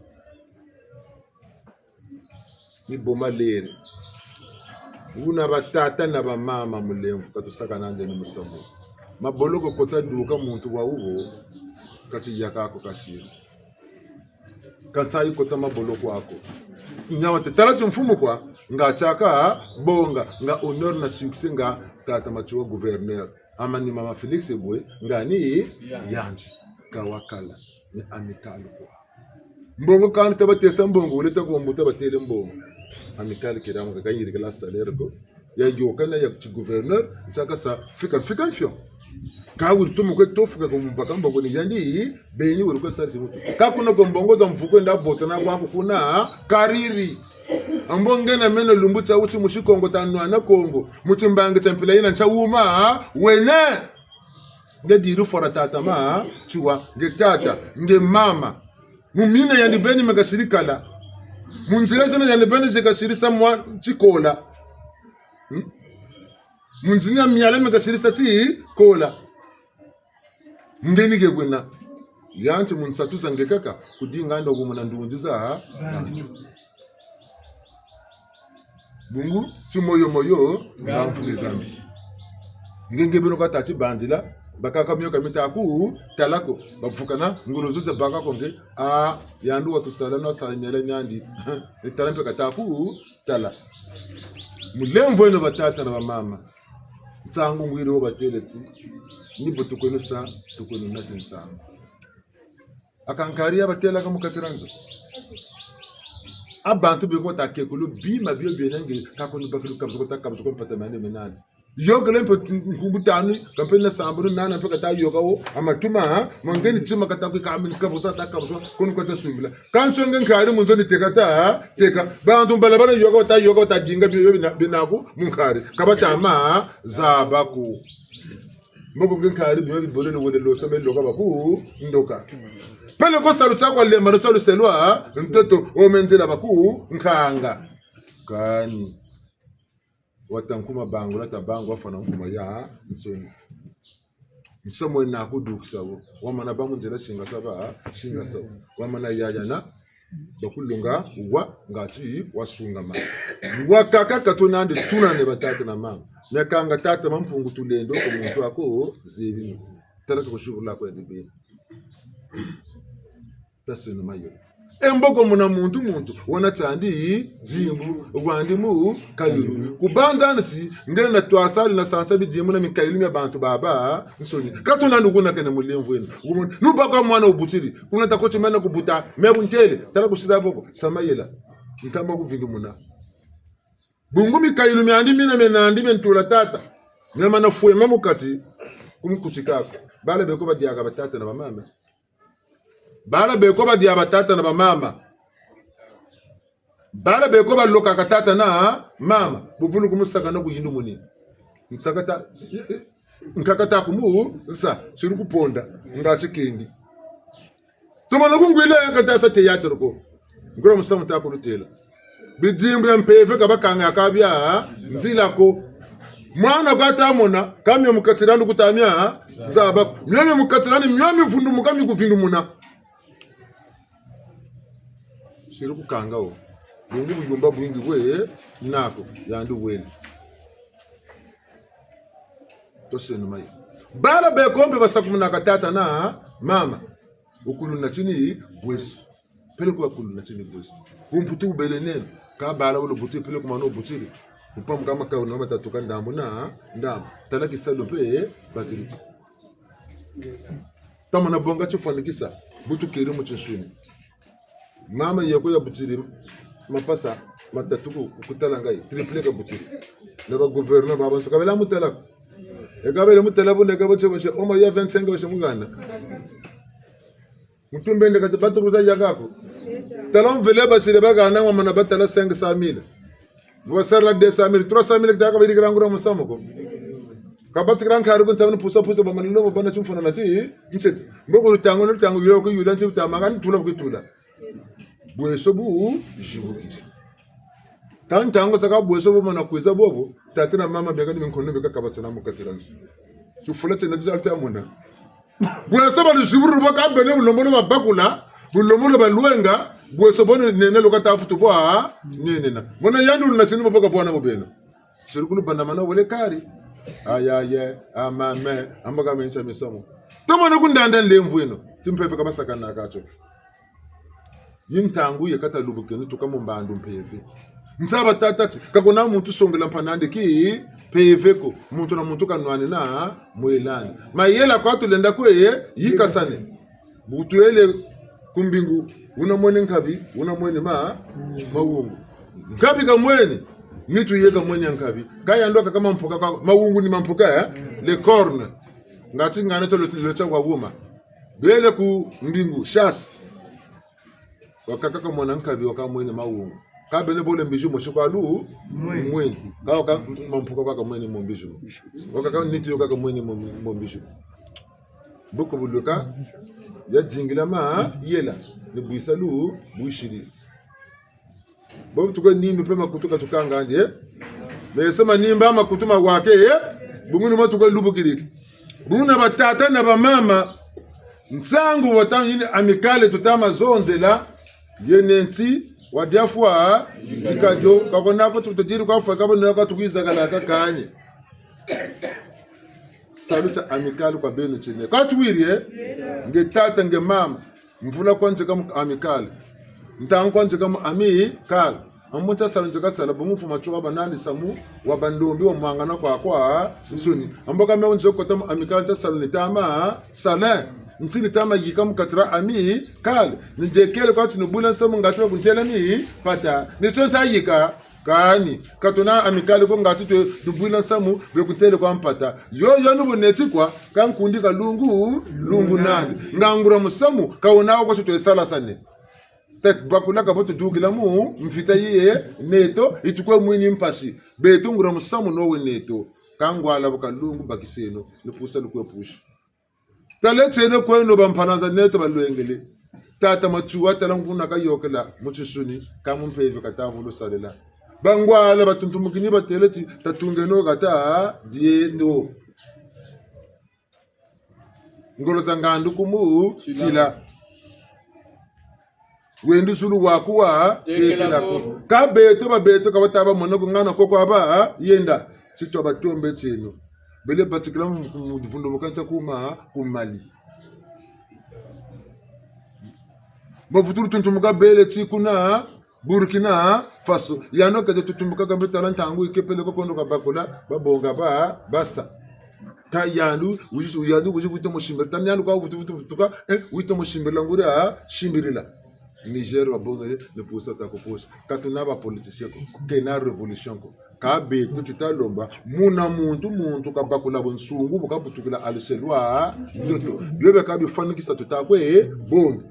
Ni bo malere. Wuna batata na bamama mulemvo, ka tusaka nandi ni musamu. Maboloko kota duka muntu wa wubo, kati yaka ko kasiri. Kansa yikota maboloko ako. Nyawa te tala timfumu kwa, nga tiaka bonga, nga honneur na succès, nga tata Matsoua gouverneur. Amani mama Félix Éboué, nga ni yandi. Ka wakala, ni Amicale kwa. Mbongo kani tabatesa mbongo, wele ta ku mbuta batele mbongo. Amicale kira mo ka yirikila salaire ko. Ya yôka na ya ti gouverneur, nsaka sa fika, fika mfio. Ka wiri tumu kwe to fika ku mbaka mbongo ni yandi, beni wiri kwe sarisi muntu. Ka kuna ko mbongo za mvuko nda vota na kwa kuna, kariri. Ambo nge na meno lumbu tia wuti musi Kongo ta nwana Kongo. Mu timbangi tia mpila yina ntia wuma, wene. Nge diri fora tata Matsoua, nge tata, nge mama. Mu mina yandi beni me kasiri kala. Mu nzila zina yandi beni zi kasiri sa mwa tikola. Hmm? Mu nzila ya miala me kasiri sa tikola. Ndeni nge kwena. Yanti mu nsatu za nge kaka, kudinga ndo kumuna ndunzi za bantu. Bungu, ti moyo moyo, nga mfuri zambi. Nge nge beno kata ti banzila, bakaka mio ka mita ku tala ko, bavukana, ngolo zo za baka ko nge, a, yandi watusala na sala miala miandi, ni tala mpe kata ku tala. Mulemvo eno batata na bamama, nsangu ngwiri wo batele ti, ni bo tukwenu sa, tukwenu na ti nsangu. A kankari ya batêlaka mu kati dia nzo. A bantu beko bata kekulu bima bio biena nge, ka ko ni bakiri kabusu ko ta kabusu ko mpata mane menani. Yokele mpe nkumbu tanu, ka mpe na sambanu nana mpe kata yoka wo, a matuma, ha? Mangeni tima kata kwe kamini kabusu ta kabusu, ko ni kata sumbila. Kansi nge nkari mu nzo ni teka ta, teka. Bantu mbala bana yoka, bata yoka, bata dinga bio, bio bina, bina ku, mu nkari. Ka bata ma, zaba ko. Mboko nge nkari bima bibolele wele losa me loka baku ndoka. Peleko salu tia kwa lemba, no tia luselwa ntoto, o me nzila baku nkanga. Kani. Wata nkuma bangula ta bangu wafwana nkuma ya nsoni. Musamu wena kudukisa wo. Wamana ba mu nzila singasa ba, singasa wo. Wamana yayana, bakulonga wa, ngati wasungama. Wakaka ka tuna nandi tuna ne batata na mama. Nakanga tata Mampungu Tulendo ko muntu ako zebi. Tala ko shibula ko ya dibeni. Taseno mayela. E mboko muna muntu muntu, wena tiandi dimbu, wandi mukayulu. Kubanza nati, ngele na twasali na sansa bidimbu na mikayulu mia bantu babansoni. Ka tuna nukuna kene mulemvo wena. Wumona, nubaka mwana wubutiri. Kuna ta koti mena kubuta, me buntele, tala kusila boko, sa mayela. Nkamba kuvindumuna. Bungu mikayulu miandi mina mena nandi me ntula tata. Miamana fwema mu kati, kumukutika ko. Bala beko badiaka batata na bamama. Bala beko badia batata na bamama. Bala beko balokaka tata na mama. Buvulu kumusaka na kuyindumuni. Nsaka ta, nkaka ta kumu, nsa, siri kuponda, nga tikendi. Tumana kungwila ya kata sa théâtre ko. Ngura musamu ta kulutela. Bidimbu ya mpeve ka bakanga ka bia nzila ko. Mwana kwa ta mona, ka mio mu kati diandi kuta mia zaba ko. Mio mio mu kati diandi, mio mivundumuka mi kuvindumuna. Siri kukanga wo. Bungu buyumba bwingi bwe nako, yandi wele. Toseno maye. Bala beko mpe basakumunaka tata na mama. Wukuluna tini bweso. Peleko wakuluna tini bweso. Kumputu wubele nene. Ka bala wolo butiri, peleko mano butiri. Mpamba ka makabu na matatu ka ndambu na ndambu. Tala kisalu mpe bakiri. Tamana bonga tifwanikisa, bu tukiri mu tinsuni. Mama yeko yabutiri mapasa matatu ku, ku tala ngayi, triplé kabutiri. Na ba gouverneur babansoni, ka bela mutala ko. E ka bela mutala bu, ne ka batie, batie, oma ya vingt-cinq batie mugana. Mutumbe nde kati batu kuza yaka ko. Tala mvele basile bagana, wamana batala cinq cent mille. Bu basarila deux cent mille, trois cent mille kita ka bayirikila nguria musamu ko. Ka batikila nkari ku ntamu pusa pusa, bamana lobo bana timfuna na ti, ntiete. Mbo ku lutangu, na lutangu, yula ku yula, nti butamanga, ni tula ku tula. Bweso bu, zibukiri. Ka ntangu zakaka bweso bumana kwiza bobo, tata na mama beka ni minkono beka kabasana mu kati dia nzo. Tifula tiena tizali tamona. Bweso baluzibululu bwa ka beno bulembolo babakula, bulembolo balwenga, bweso bwena nene lo kata futu bwa, nene na. Mona yandi wuna tini maboko bwana mu beno. Siri kulu banda mana wele kari. Ayaye, amame, ambaka mentia misamu. Tamana ku ndanda nlemvo eno, timpeve ka basakanaka tio. Yi ntangu ye kata lubukeno tuka mu mbandu mpeve. Nzaba tata ti, ka kuna muntu songela mpangi'andi kimpeve ko, muntu na muntu kanwani na mwela'andi. Mayela kwa tulenda kwe, yikasane. Bu tuyele ku mbingu, wuna mweni nkabi, wuna mweni ma, mawungu. Nkabi kamweni, nitu ye kamweni ya nkabi. Ka yandi wakaka mampuka kwa, mawungu ni mampuka, eh? Les cornes. Ngati ngana tolo tolo kwa wuma. Bele ku mbingu, chasse. Wakaka kamona nkabi, waka mweni mawungu. Ka beno bole mbizi mosi kwa lu, mweni. Mweni. Ka waka mampuka kwa kamweni mo mbizi mo. Wakaka nitu yo ka kamweni mo, mo mbizi mo. Boko bulweka, ya dingila mayela, ni bwisa lu, bwisiri. Bobu tukwe nindu mpe makutu katukangandi, eh? Mese manimba makutu mawake, eh? Bungu ni mo tukwe lubukiriki. Buna batata na bamama, nsangu wata yini Amicale tuta ma zonzela, yena nti, wa diafwa, dikadio, ka kuna ko tutadiri kwa fwa, ka buna ka tukwizakala ka kani. Salu tia Amicale kwa beno tiena. Ka tuwiri, eh? Nge tata, nge mama. Mvula kwa nzeka mu Amicale. Ntangu kwa nzeka mu Amicale. Ambo tia salu nzeka sala, bungu mfumu Matsoua banani samu, wa bandombi wa mwangana kwa kwa nsuni. Ambo ka me nzeka kota mu Amicale tia salu nita ma sala. Nti nita ma yika mu kati dia Amicale. Ni dekele kwa tinu bwila nsamu ngati wa kuntela ni mpata. Ni tio nta yika. Kani, ka tuna Amicale ko ngati twe dubwila nsamu, be kuntele kwa mpata. Yo, yo ni buneti kwa, ka nkundi ka lungu, lungu nani. Nga nguria musamu, ka wuna wo kwa twe salasane. Tet bakula ka bo tudukila mu, mvita yiye, neto, yi tukwe mwini mpasi. Beto nguria musamu no we neto. Ka ngwala bu ka lungu bakiseno, ni pusa lukwe pusi. Tala tiena kweno bampalanza neto balwengele. Tata Matsoua tala nguna kayokela mu tinsuni, ka mu mpeve kata vulu salela. Bangwala batuntumukini batele ti, tatungeno kata dieto. Ngolo za ngandu kumu tila. Wendi zulu waku wa tekela ko. Ka beto ba beto ka bata ba mona ko ngana ko kwa ba yenda. Ti twa batombe tieno. Bele batikila mu, mu, mu vundumuka ntia kuma ku Mali. Bavutulu tuntumuka bele ti kuna Burkina Faso. Yandi kete tuntumuka kambe tala ntangu yi kepele ko kondo ka bakula, babonga ba, basa. Ka yandi, wizi, yandi wizi vutu musimbila. Tani yandi kwa vutu, vutu, vutuka, eh, vutu musimbila nguria, simbirila. Niger wabongele, ni pusa ta kupusa. Ka tuna ba politicien ko, kena révolution ko. Ka beto tuta lomba, muna muntu, muntu kabakula bunsungu, bu kabutukila aliselwa, ndoto. Bio beka bifwanikisa tuta kwe, bombi.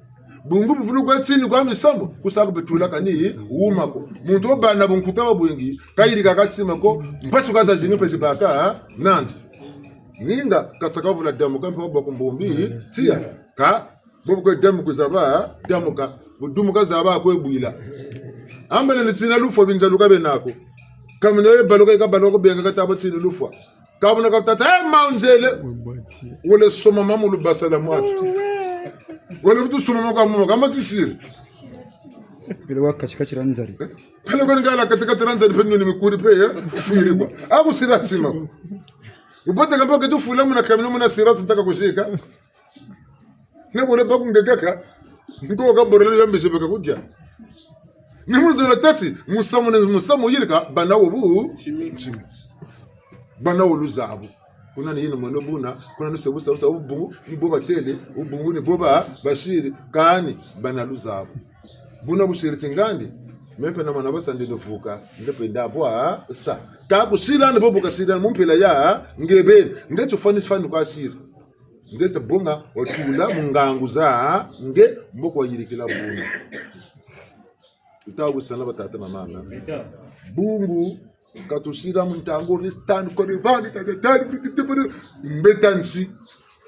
Bungu buvulu kwe tini kwa misambu, kusa ku betula kani, wuma ko. Muntu wabâ na bunkuta bwa bwingi, kayirika ka tima ko, mpasi ka zazingi mpe zibâka, nandi. Ninga, kasaka vula damuka, mpe wabwa ku mbumbi, tiya, ka, Bobu kwe damuka zaba, damuka. Bu dumuka zaba kwe bwila. Ambele ni tina lufwa binzalu ka bena ko. Kamina ye baluka yi kabaluka ko benga kata ba tina lufwa. Ka buna ka tata, eh, ma nzele. Wele soma mamu lubasa la mwatu. Wele vutu soma mamu kwa muma, kama tisiri. Pele wa kati kati dia nzari. Pele kwa ngala kati kati dia nzari, pele ni mikuri pe, eh, fwiri kwa. Aku sira tima. Ubote kamba kati fula muna kamina muna sira sintaka kuzika. Ne bole baku ngegeka. Nko ka borele ya mbizi beka kudia. Ni mu zolo tâ ti, musamu ne musamu yirika, bâ na wo bu, ntsimi. Bâ na wo luzabu. Kuna ni yina mwene buna, kuna ni se busa, busa, bu bungu, ni bo batêle, bu bungu ni bo ba, basiri, kani, bâ na luzabu. Buna busiri ti ngandi, me mpe na mana basa ndi luvuka, nge mpe nda bwa sa. Ka kusirani bo bu kasirani mu mpila ya nge beni, nge ti fwani fwani kwa siri. Nge ti bonga watula mu ngangu za nge, mboko wayirikila bungu. Tuta wisana batata na bamama. Bungu, ka tusira mu ntangu, restani, kore vani, tata, tata, mbeta nsi.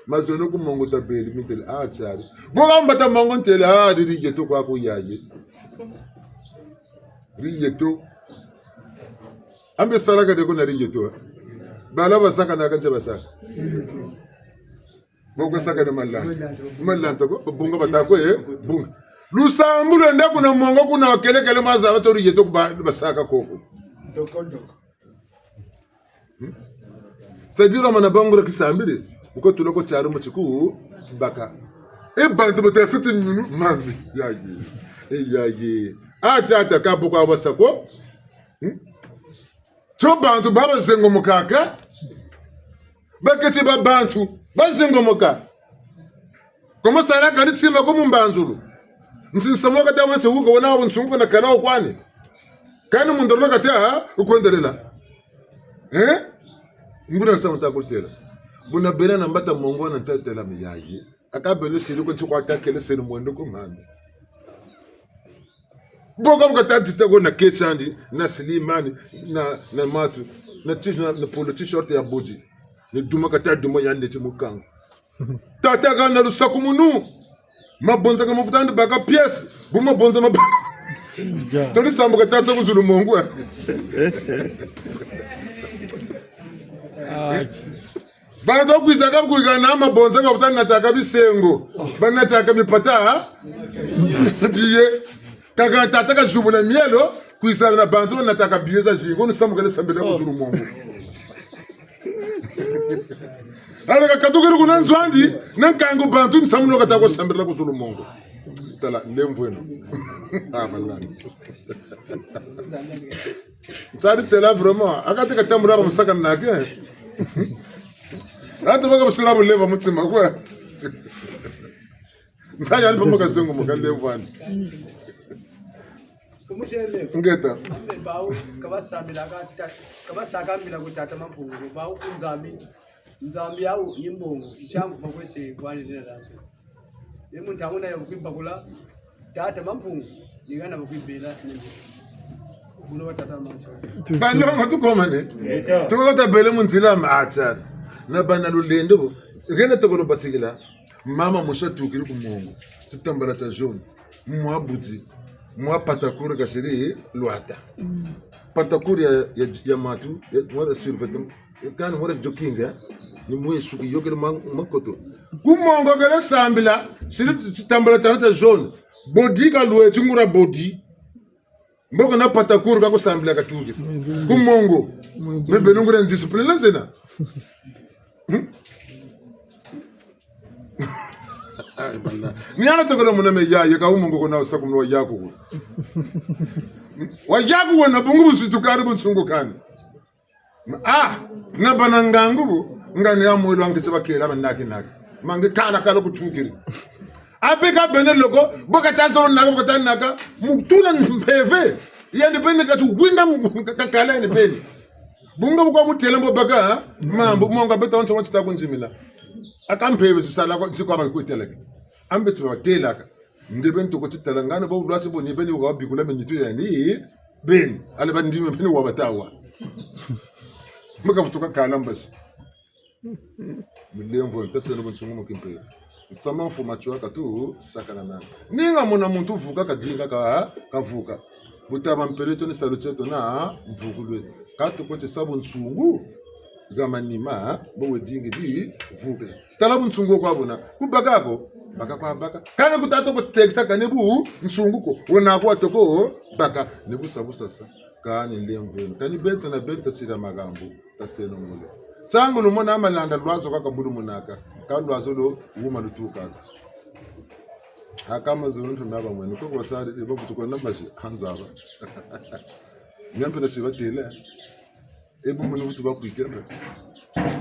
Mazono ku mongo tabeli, mi ntele, ah, tiari. Bo ka mbata mongo ntele, ah, diri yeto kwa ku yaye. Diri yeto. Ambe sala ka deko na diri yeto. Bala basaka na ka ntia basaka. Bo kwe saka ni malanta. Malanta ko, bunga bata kwe, eh, bunga. Lusambulu lwenda kuna mongo kuna kelekele maza bato diri yeto kuba basaka koko. Doko, doko. Hmm? C'est-à-dire, mana bangura kisambiri, bu ko tula ko tiari mu tiku, baka. E bantu bata siti minu, mami, yaye. E yaye. Ata, ata, ka bu kwa basa ko. Hmm? Tio bantu ba bazengomokaka. Baketi ba bantu, bazengomoka. Komo sala kani tima ko mu mbanzulu. Nti nsamu kata wese wuko wana wa nsungu na kala wo kwani. Kani mu ndolo kata, ha? Wukwendelela. Eh? Nguna nsamu ta kutêla. Buna bela na mbata mongo na ntatêla mi yaye. Aka beno siri ko ti kwa takele siri mwendo ko mami. Bo ka bu kata tita ko na keti andi, na silimani, na, na matu, na ti-, na, na polo t-shirt ya bodi. Ni duma kata duma yandi ti mu kanga. Tata ka na lusakumunu. Mabonza ka mavuta ndi baka pièce. Bu mabonza maba-, toni sambu kata sa ku zulu mongo, eh. Ah. Bantu kwiza ka kwika na mabonza nga buta nataka bisengo. Banataka mipata, ha? Biye. Kaka tata kazibula mielo, kwiza na bantu banataka biye za zingu, ni samu kele sambila ku zulu mongo. Ala kakatukiri kuna nzo andi, na nkangu bantu ni samu no kata ko sambila ku zulu mongo. Tala, lemvweno. Ah, balani. Ntari têla vraiment, akati katambula ba musaka nake. Ata baka busira bulemba mutima kwa. Ntaya ni bamuka zengo muka lemvwani. Ngeta. Ambe bawu, kabasambila ka ta-, kabasaka mbila ku tata Mampungu, bawu ku Nzambi. Nzambi yawu ni mbongo, ntiangu makwese kwani dina danso. Ye mu ntangu na ya kukimbakula, tata Mampungu, ni ngana kukimbela, ni kuno wa tata Mampungu. Banlongo tukomane. Ngeta. Tuko tabele mu nzila ma achar. Na bana lulendo bo. Ngena tokolo batikila. Mama mosi tukiri ku mongo. Titambala tia jaune. Mwa budi. Mwa patakuri kasiri lwata. Patakuri ya, ya, ya matu, ya, mwa survêtement. Kani mwa jogging, eh? Ni mwe suki yokele ma-, makoto. Ku mongo kele sambila, siri titambala tiana tia jaune. Bodi kalwe, tingura bodi. Mboko na patakuri ka ku sambila katukiri. Ku mongo. Me beno ngure discipline zena. Hmm? Ni ana tokolo muna me ya, ya ka wumongo ko na wusakumunu wa yaku. Wa yaku wena bungu busitu kari bunsungu kani. Ah, na bana ngangu bu, ngani ya mwelo ange tiba kela ba naki naki. Mange kala kala kutukiri. Abe ka bene loko, bo kata zolo naka, bo kata naka, mutula mpeve. Yandi bene katuwinda mu, ka-, kakala yandi bene. Bunga bu kwa mutêla mbo baka, ha? Mambu, monga beto wanso wanso ta kunzimina. Aka mpeve sisala kwa, zikwa ba kuteleke. Ambe tiba têlaka. Nde beni toko titala ngana ba wulwasi bo ni beni wabikula me nitu yandi, beni, ale ba ndimi beni wabatawa. Maka vutuka kala mbasi. Milemvo, ntaseno bunsungu mu kimpeve. Nsama mfuma tiwa katu, sakana nani. Ninga mona muntu vuka kadinga ka, kavuka. Butaba mpeleto ni salu tieto na mvukulwe. Katu kote sa bunsungu, ga manima, bo wedingi bi, vuka. Tala bunsungu kwa buna. Kubaka ko, baka kwa baka. Kani kutato ko tekisa kani bunsungu ko. Wena kwa toko, baka. Ni busa busa sa. Kani lemveno. Kani beto na beto tasira magambu. Taseno ngule. Ntangu lumona malanda lwazo kaka bulu munaka. Ka lwazo lo wuma lutukaka. Haka mazulu ntu na bamwene, ko kwa sari, ba kutu kwa na maji, ha nzaba. Nyampe na siba tele. E bu munu vutu bakwikira.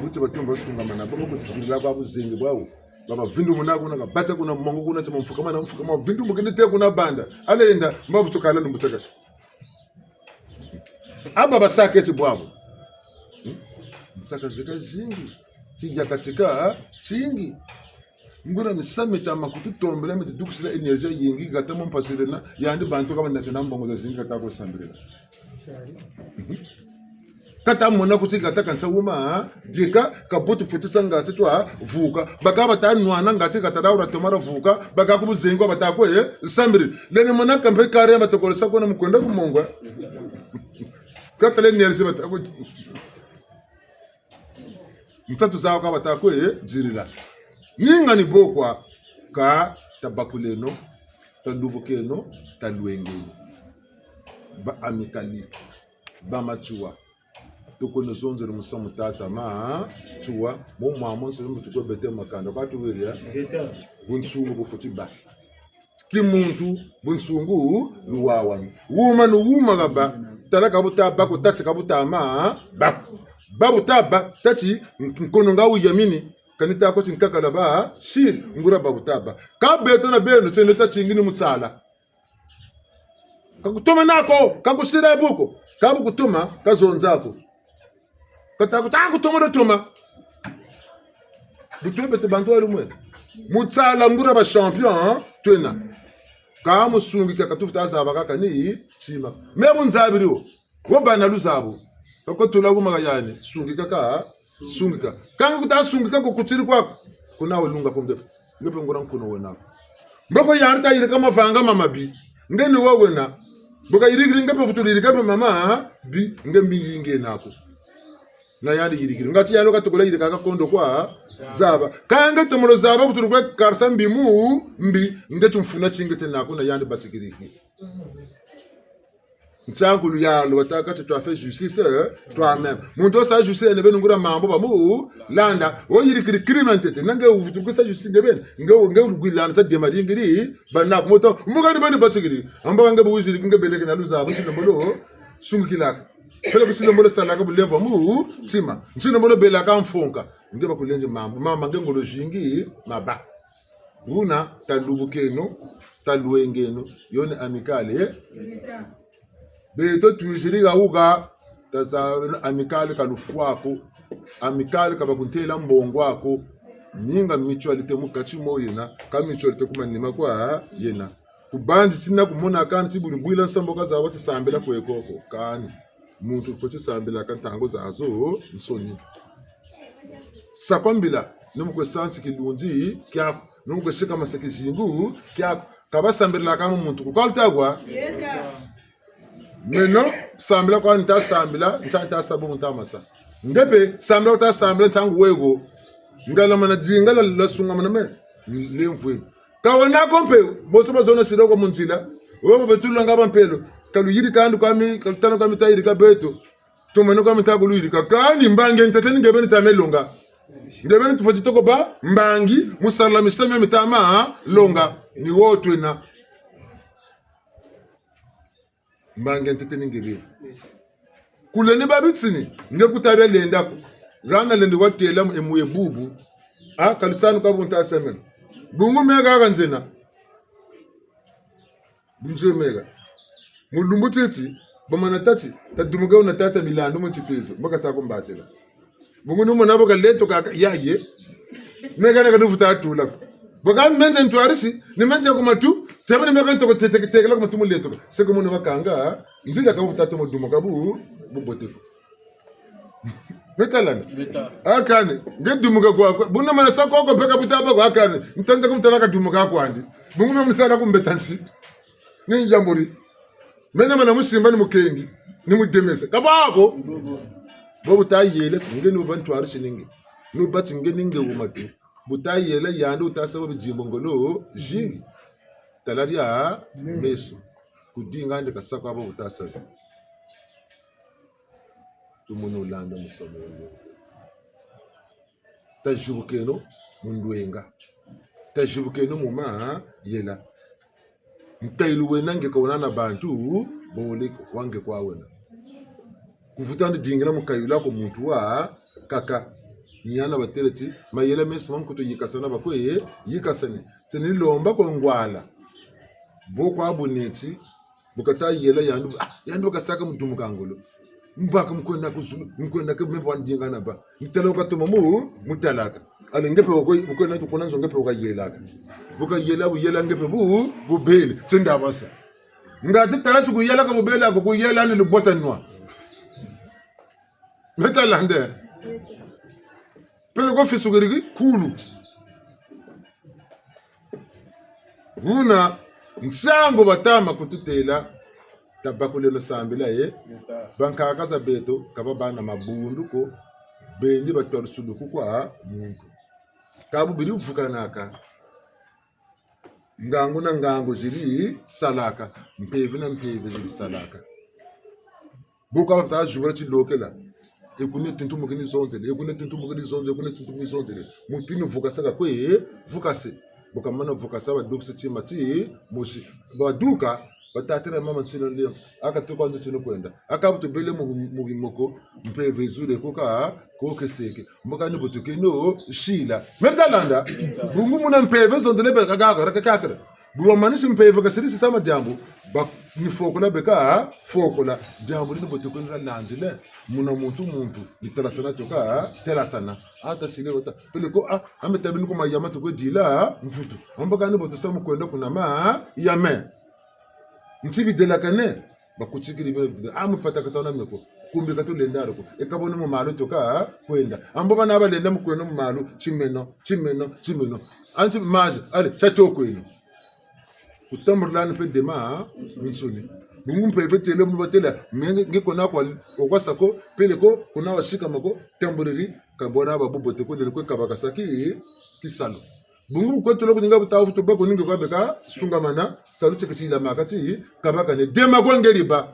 Buti batumba sungamana, baba kutikirila kwa buzengi bwawu. Baba vindu muna kuna, kabata kuna mongo kuna, tima mfukama na mfukama, vindu mukini te kuna banda. Alenda, mba vutu kala lumbu tiakaka. Aba basaka ti bwabu. Hmm? Nsaka zeka zingi. Ti yaka tika, tingi. Nguria misamu mita ma kututombela, mita dukisila énergie yingi, kata mu mpasi lena, yandi bantu ka banatena mbongo zazingi kata ko sambirila. Mhm. Kata mona kuti kata kansa wuma, ha? Dika, kabutu futisa ngati twa, vuka. Baka bata nwana ngati kata daura tomara vuka, baka ku buzengo bata kwe, eh, sambiri. Leni mona kampe kare bata kolesa kona mu kwenda ku mongo. Kata le énergie bata kwe. Nsatu zawu ka bata kwe, eh, zirila. Ninga ni bo kwa, ka tabakuleno, talubukeno, talwengeno. Ba amicalistes, ba Matsoua. Tukweno zonzela musamu tata Matsoua, mo mwa monso mbo tukwe bete makanda. Kwa tuwiri, eh? Ngeta. Bunsungu bufweti bâ. Kimuntu, bunsungu, luwawanu. Wuma ni wuma kabâ. Tala ka buta bâ ko, tâ ti ka buta ma bâ ko. Ba buta bâ, tâ ti nkono nga wuyamini. Kani ta ko ti nkakala ba, si, nguria ba buta bâ. Ka beto na beno, tieno tâ ti ngi ni mutsala. Ka kutoma nako, ka kusira bu ko. Ka bu kutoma, ka zonza ko. Kata kuta kutoma do toma. Bu twe beto bantu wa lumwe. Mutsala nguria ba champion, hein, twena. Ka musungika ka tufweti zaba kaka ni tima. Me bu nzabiri wo. Wo bâ na luzabu. Ka ko tula kuma ka yani. Sungika ka, sungika. Ka nge kuta sungika ko kutiri kwaku. Kuna wo lunga ku nge pe. Nge pe nguria nkono wena ko. Mboko yandi ta yirika mavanga ma mabi. Nge ni wo wena. Mbo kayirikiri nge pe vutu yirika pe mamabi. Nge mbi yingi yena ko. Na yandi yirikiri. Ngati yandi ka tukula yirika ka kondo kwa zaba. Ka nge tomolo zaba vutu kwe karisa mbi mu mbi. Nge ti mfuna ti nge tiena ko na yandi batikiriki. Ntiangu luyalu batâka ti tu as fait justice, euh, toi-même. Muntu wo sa justice yandi beni nguria mambu ba mu landa. Wo yirikiri crime ntete. Na nge wuvutu ku sa justice nge beni. Nge, nge wulu kwilandisa dema dingiri. Bana ku moto. Mbuka ni beni batikiri. Amba nge bu wiziri nge beleke na luzabu. Nti lembolo sungikilaka. Peleko nti lembolo salaka bulemvo mu ntima. Nti lembolo belaka mfunka. Nge bakulendi mambu. Mama nge ngolo zingi mabâ. Buna, talubukeno, talwengeno, yo ni amicale, eh? Beto twiziri ha wuka, tazabeno amicale ka lufwa ko, amicale ka bakuntela mbongo ko, ninga mutualité mu kati mo yena, ka mutualité ku manima kwa yena. Ku bandi tina kumona kani ti bu ni bwila nsambulu ka zaba ti sambila kwe koko, kani. Muntu ko ti sambila ka ntangu zazo, nsoni. Sa kwa mbila, ni mu kwe sa nsi kilunzi kiaku, ni mu kwe sika masa kizingu kiaku. Ka ba sambilaka mu muntu ku kwa luta kwa. Meno, sambila kwa nta sambila, nta nta sa bu nta masa. Nge pe, sambila wuta sambila ntangu wego. Ngala mana dingala la sungamana me, lemvwe. Ka wena ko mpe, bonso bazona sila kwa mu nzila. Wo bo beto lulanga ba mpelo. Ka luyirika ndu kwa mi, ka lutana kwa mi ta yirika beto. Tumane kwa mi ta ku luyirika. Kani mbangi ntete ni nge beni ta me longa. Nge beni tufweti toko bâ mbangi, mu sala misamu mi ta ma longa. Ni wo twena. Mbangi ntete ni nge beni. Kulendi ba bitini, nge kuta bia lenda ko. Hana lendi watela mu emu ye bubu. Ah, ka lusanu ka bu nta semena. Bungu meka ka nzena. Bunzwe meka. Mu lumbu titi, bamana tâ ti, tadumuka wuna tata Milandu mu titezo, mbo kasa kumbatela. Bungu ni mona bo kaleto kaka, ya ye. Meka na kadu vuta tula. Bo ka menze ntwarisi, ni menze ku matu, tebe ni meka ntoko te-, te-, tekela ku matu mu leto. Se ku mona bakanga, nzila ka vuta tomo dumuka bu, bubote ko. Betalana. Beta. Akani, nge dumuka kwa, kwa, buna mana sa koko beka buta ba kwa akani, ntanza ku mutala ka dumuka kwandi. Bungu me musala ku mbeta nsi. Ni yamburi. Mena mana musimba ni mukengi, ni mudemese. Ka bwa ko. Bo buta yela, nge ni bu bantwarisi ni nge. Ni bu bati nge ni nge wu matu. Buta yela yandi wuta sa bo bidimbu ngolo, zingi. Tala dia meso. Kudinga ndi kasa kwa bo buta sa. Tumunu landa musamu wo. Tazibukeno mu ndwenga. Tazibukeno mu mayela. Mukayulu wena nge ka wena na bantu bole ko, wa nge kwa wena. Kuvutu yandi dingila mukayulu ko muntu wakaka. Ni hana batêle ti, mayela meso ma nkutu yikasana bakwe yikasane. Ti ni lomba ko ngwala. Bo kwa buneti, bu kata yela yandi, ah, yandi bu kasaka mudumu ka ngolo. Mbaka mu kwenda ku zulu, mu kwenda ke me bwa ndinga na ba. Mutala wu katuma mu, mutalaka. Allez nge pe wako, bu kwenda tu kuna nzo nge pe waka yelaka. Bu kayela bu yela nge pe bu, bu bele, ti nda basa. Nga ti tala ti kuyelaka bu bele ko, kuyela ni lubota nwa. Me ta landa. Peleko fisukiri kulu. Buna nsangu batama kututêla, tabakuleno sambila ye. Bankaka za beto ka babâ na mabundu ko, bendi batwalusuluku kwa muntu. Ka bu beri vukanaka. Ngangu na ngangu zeri salaka, mpeve na mpeve zeri salaka. Bo ka bata zubula tilokela. E kuna tintumukini zonzele, e kuna tintumukini zonzele, e kuna tintumukini zonzele. Muntu ni vukasa kakwe vukase. Bu kamana vukasa, badukisa tima timosi. Baduka, batatela mama nsina lemvo. Aka tuka nzo tino kwenda. Aka bu tubele mu, mu bimoko, mpeve zule koka, kokeseke. Mbo kani bu tukeno sila. Me ta landa, bungu muna mpeve zonzele beka kakara, kakara. Bu bamanisi mpeve kasiri sisa ma diambu, ba, ni fokola beka, fokola. Diambu dina bu tukeno lanzile, muna muntu muntu, ni telasana toka, telasana. Ata sile wata, peleko, ah, ame tabi ni ku mayama tukwe dila, mvutu. Mbo kani bu tusa mu kwenda kuna mayame. Nti bidelakane, bakutikiri bino, ah, mu pata ka tona meko, kumbi ka tulenda ko, e ka bo ni mu malu toka kwenda. Ambo bana balenda mu kwenda mu malu, timeno, timeno, timeno. Anti mazi, allez, sa tokweno. Kutambulila ni mpe dema, nsoni. Bungu mpeve têle mu batêla, me nge, nge kona kwa, okwa sa ko, peleko, kona wasikama ko, tambuliri, ka bwena ba bubote ko, lele kwe kabakasa ki, tisalu. Bungu bu kwe tula kuninga buta vutu bâ ko ni nge kwa beka sungamana, salu ti keti yilamaka ti, kabaka ne dema kwa ngeri bâ.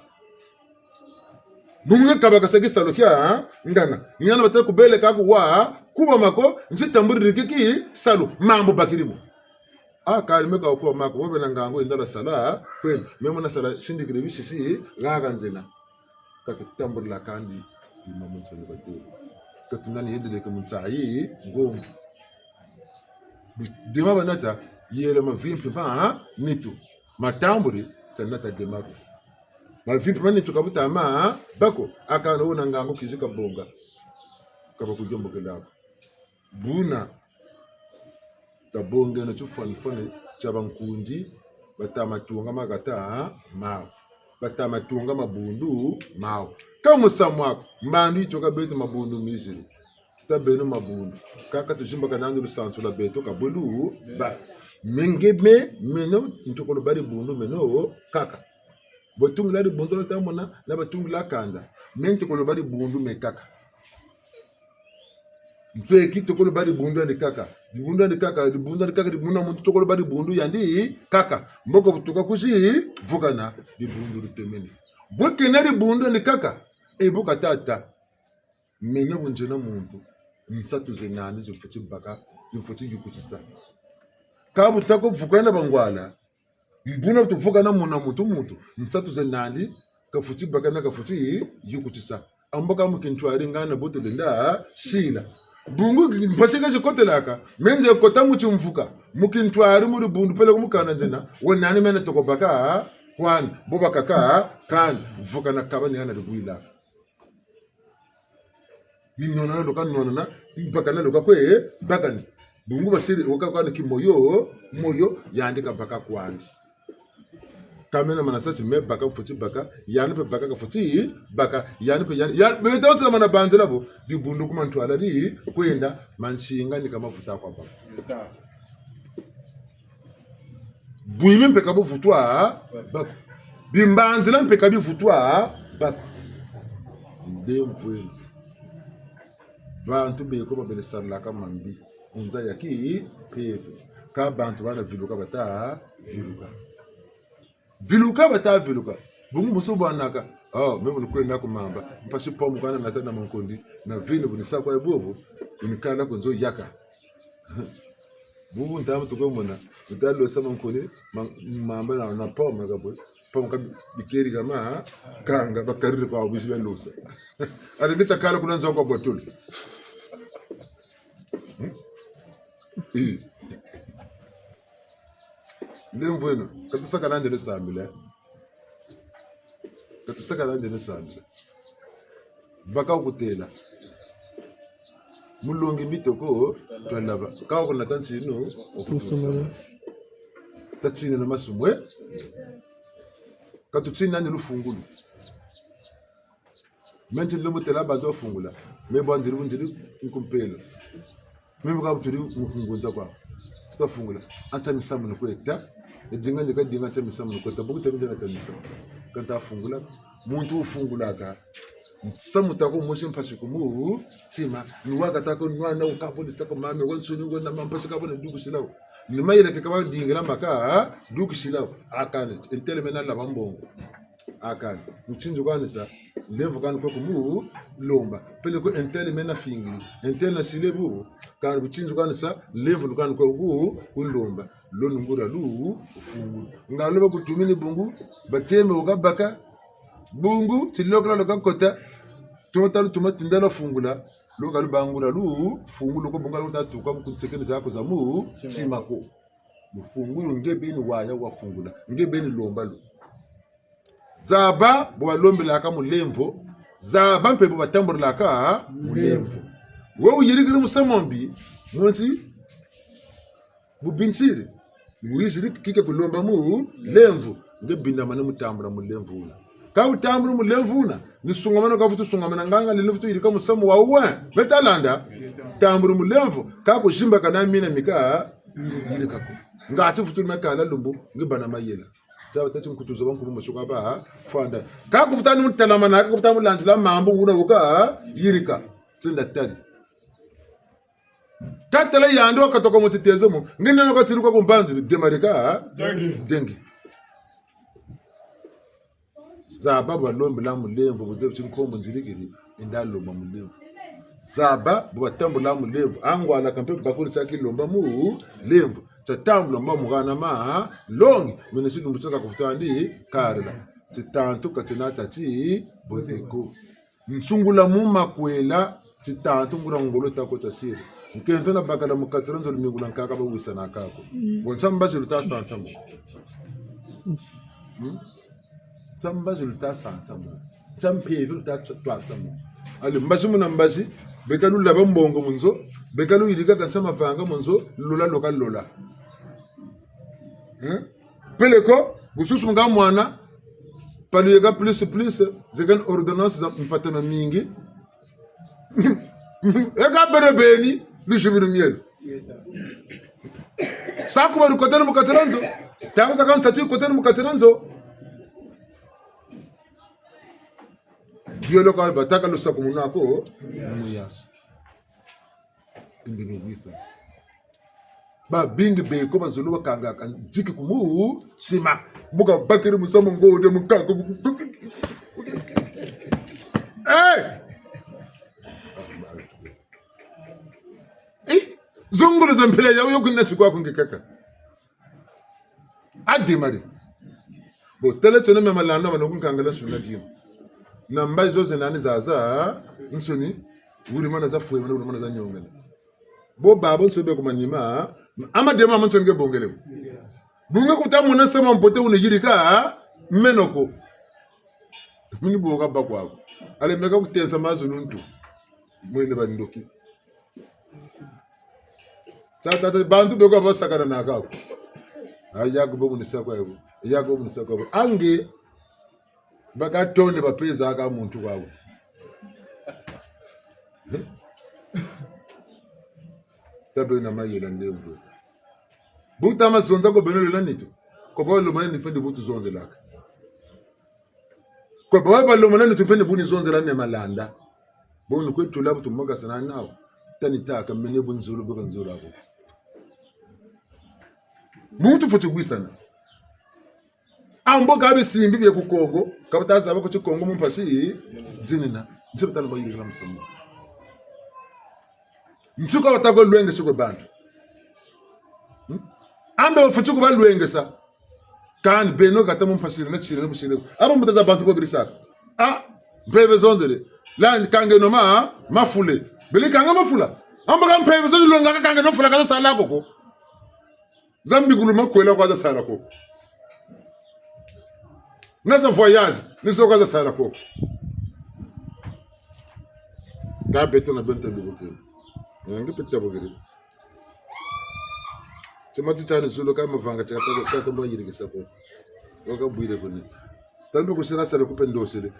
Bungu nge kabakasa tisalu tia, ha? Ngana. Ni hana bata kubeleka ko wa, kubama ko, nti tambuliri ki, tisalu, mambu bakiri mo. Ah, kari me ka kubama ko, bo bena ngangu yenda la sala, kwenda. Me mona sala, sindikiri bisisi, haha nzena. Ka tutambulila kandi, bima mu nsoni batêle. Ka tunani yendeleke mu nsayi, ngongo. Dema banata, yela mavimpi ma, ha? Nitu. Matambuli, ta nata dema ko. Mavimpi ma nitu ka buta ma, ha? Bâ ko, aka na wuna ngangu kizi kabonga. Ka bakuyombokela ko. Buna, tabongeno tifwanifwani tia bankundi, bata ma tunga mahata mawu. Bata ma tunga mabundu mawu. Ka musamu aku, mbandu yitoka beto mabundu miziri. Tuta beno mabundu. Kaka tuzimbaka nandi lusansu lwa beto ka bwe lubâ. Me nge me, meno, ntukulu bâ dibundu meno kaka. Bo tungila dibundu lwa tamona, na batungila kanda. Me ntukulu bâ dibundu me kaka. Mpeki tokolo bâ dibundu yandi kaka. Dibundu yandi kaka, dibundu yandi kaka, dibundu na muntu tokolo bâ dibundu yandi kaka. Mboko bu tuka kuzi vukana, dibundu ditemene. Bwe kena dibundu yandi kaka, e bu ka tata. Meno bu nzena muntu, nsatu ze nandi zi mfweti baka, zi mfweti yukutisa. Ka bu tako vukana bangwala, Mbuna tuvukana muna muntu muntu, nsatu ze nandi, kafweti baka na kafweti yukutisa. Ambo ka mu kintwari ngana bo tulenda sila. Bungu mpasi ka zikotelaka, me nze kota mu timvuka, mu kintwari mu dibundu peleko mu kanda nzena, we nani mena toko baka kwani, bo bakaka kani, vukana kaba ni hana dibwilaka. Ni nwanana lwaka nwanana, bakana lwaka kwe bakani. Bungu basiri waka kwani ki moyo, moyo, yandi kabaka kwandi. Ka mena mana sa ti me baka mfweti baka, yandi mpe baka kafweti baka, yandi mpe yandi, ya, beto nsa mana banzila bo, dibundu ku ma ntwala di kwenda, ma nsinga ni ka mavuta kwa baka. Bwimi mpe ka buvutwa bako. Bimbanzila mpe ka bivutwa bako. Ndemvwele. Bantu beko babele salaka mambi. Ku nza ya kimpeve. Ka bantu bana viluka bata viluka. Viluka bata viluka. Bungu musu bwanaka. Oh, me bu ni kwenda ku mamba. Mpasi pomu kana nata na mankondi. Na vini bu ni sa kwa bobo. Bu ni kala ku nzo yaka. Bubu ntamu tukwe mona, nta losa mankoni, ma-, mamba na, na pomme ka bwe. Pomme ka bi-, bikeri kama, ha? Kanga, bakariri kwa buzi bia losa. Allez, nge ta kala kuna nzo kwa bwatulu. Hmm? Eh. Nde mvweno, ka tusaka nandi ne sambila. Ka tusaka nandi ne sambila. Baka wukutêla. Mulongi mitoko, twalaba. Ka wukuna ta ntinu, wukutusama. Tusumana. Tatini na masumu, eh? Ka tutini nandi lufungulu. Me nti lombo têla bantu bafungula. Me bwa nziri bu nziri nkumpelo. Me bu ka buturi nkungunza kwa. Tutafungula. Antia misamu ni kweta. E dinga ndika dinga antia misamu ni kweta. Buku tabi ndika antia misamu. Ka ntafungula. Muntu wufungulaka. Nsamu tako mosi mpasi ku mutima. Ni wakatako nwana wukabonisa ko mame. Wansoni wena ma mpasi kabone dukisila wo. Ni mayela ke kaba dingila maka, dukisila wo. Akane. Ntele mena laba mbongo. Akani. Butinzu kani sa, lemvo kani kwe kumulomba. Peleko ntele mena fingiri. Ntele na sile bu, kani butinzu kani sa, lemvo kani kwe ku, kulomba. Lo ni nguria lufungulu. Nga lo bakutumini bungu, bateme wukabaka. Bungu, tilokela lukakota. Tuma talu tuma tindala fungula. Lo ka lubâ nguria lufungulu ko bungu lo tatuka mu kunsekeni zaku za mutima ko. Lufungulu nge beni waya wafungula. Nge beni lomba lo. Zaba bo balombelaka mu lemvo, zaba mpe bo batamburilaka mu lemvo. Lemvo. Wo wuyirikiri musamu mbi, mwenti bu bintiri, wiziri kike kulomba mu lemvo, nge bindamane mu tambula mu lemvo wuna. Ka wutambula mu lemvo wuna, ni sungamana ka vutu sungamana nganga lele vutu yirika musamu wa we, me ta landa, tambula mu lemvo, ka kuzimbakana mina mika, yirika ko. Ngati vutu me kala lumbu, nge bâ na mayela. Zaba tâ ti nkutu zoba nkubu masuka ba, fwanda. Ka kuvuta ni mutalamana, ka kuvuta mulanzila mambu wuna wuka, yirika. Tsinda tari. Ka tala yandi wakatoka mu titezo mo, nge nana ka tiruka ku mbanzi, demarika, dengi. Dengi. Zaba bo balombela mu lemvo, bu zebi ti nkombo nzirikiri, enda lomba mu lemvo. Zaba bo batambula mu lemvo, angwala kampe bakuri tiaki lomba mu lemvo. Tia tambula mba mu hana malongi, mene tilumbu tiaka kuvutandi karila. Titantu ka tina tâ ti bote ko. Nsungula mu makwela, titantu nguria ngolo tako tia siri. Nkento na bakala mu kati dia nzo, lumingula nkaka bawisanaka ko. Mm. Bo ntia mbazi luta sansa mo. Hmm? Ntia mbazi luta sansa mo. Ntia mpeve luta twa-, twasa mo. Allez, mbazi muna mbazi, beka lulaba mbongo mu nzo, beka luyirika ka ntia mavanga mu nzo, lola loka lola. Hein? Peleko, bususu nga mwana, pa luyeka plus plus, zeka ni ordonnance za mpata miamingi. Eka bere beni, luzibi lu mielo. Sa kuba lukotele mu kati dia nzo, ntangu zakaka nsatu yikotele mu kati dia nzo. Bioloka bataka lusakumunu ko, mu yasu. Indi ni bisa. Babingi beko bazolo bakangaka nziki ku mutima. Bu kabakiri musamu ngode mukaka. Eh! Eh! Zungulu za mpila yawu yo kuna tikwa kunge kaka. Adimari. Bo tele tsone me malanda mano kunkangala suna dio. Na mbazi zo zena ni zazansoni, wuri mana za fwe, mana wuri mana za nyongela. Bo babansoni be ku manima, ama dema mansoni nge bongele. Bu nge kuta mona musamu mbote wuna yirika, meno ko. Mini boka bakwa ko. Allez meka kutensa mazulu ntu. Mwene bandoki. Tata, tata, bantu beko basakana na kaku. Ayaku bo munisa kwa yebo. Ayaku bo munisa kwa yebo. Ange, baka tonde bapeza ka muntu kwa yebo. Tabe na mayela ndembo. Buta ma zonza ko beno lela nitu. Ko ba lomana ni mpe ni bu tuzonzelaka. Ko ba balomana ni mpe ni bu nizonzela me malanda. Bo ni kwe tula bu tumakasana nawu. Tani taka mene bu nzolo bu ka nzolo ko. Bu tufweti kwisana. Ambo ka bisimbi bie ku Kongo, ka bata zaba ko ti Kongo mu mpasi dinina. Nti bata lomba yirikila musamu. Nti ka bata kwe lwengese kwe bantu. Ambe bafweti ku balwengesa. Kani beno kata mu mpasi na tiri na busiri. Abo mbuta za bantu bo birisaka. Ah, mpeve zonzele. Landi kangeno ma, mafule. Bele kanga mafula. Ambo ka mpeve zonzele longa ka kangeno mafula ka za sala ko ko. Za mbikulu makwela kwa za sala ko. Na za voyage, ni zo kwa za sala ko. Ka beto na beno tabukiri. Nge pe tabukiri. Tima ti tiani zulu ka mavanga tia ka, ka tambo yirikisa ko. Waka bwire kuni. Tala mpe kusira sala ku mpe ndosele.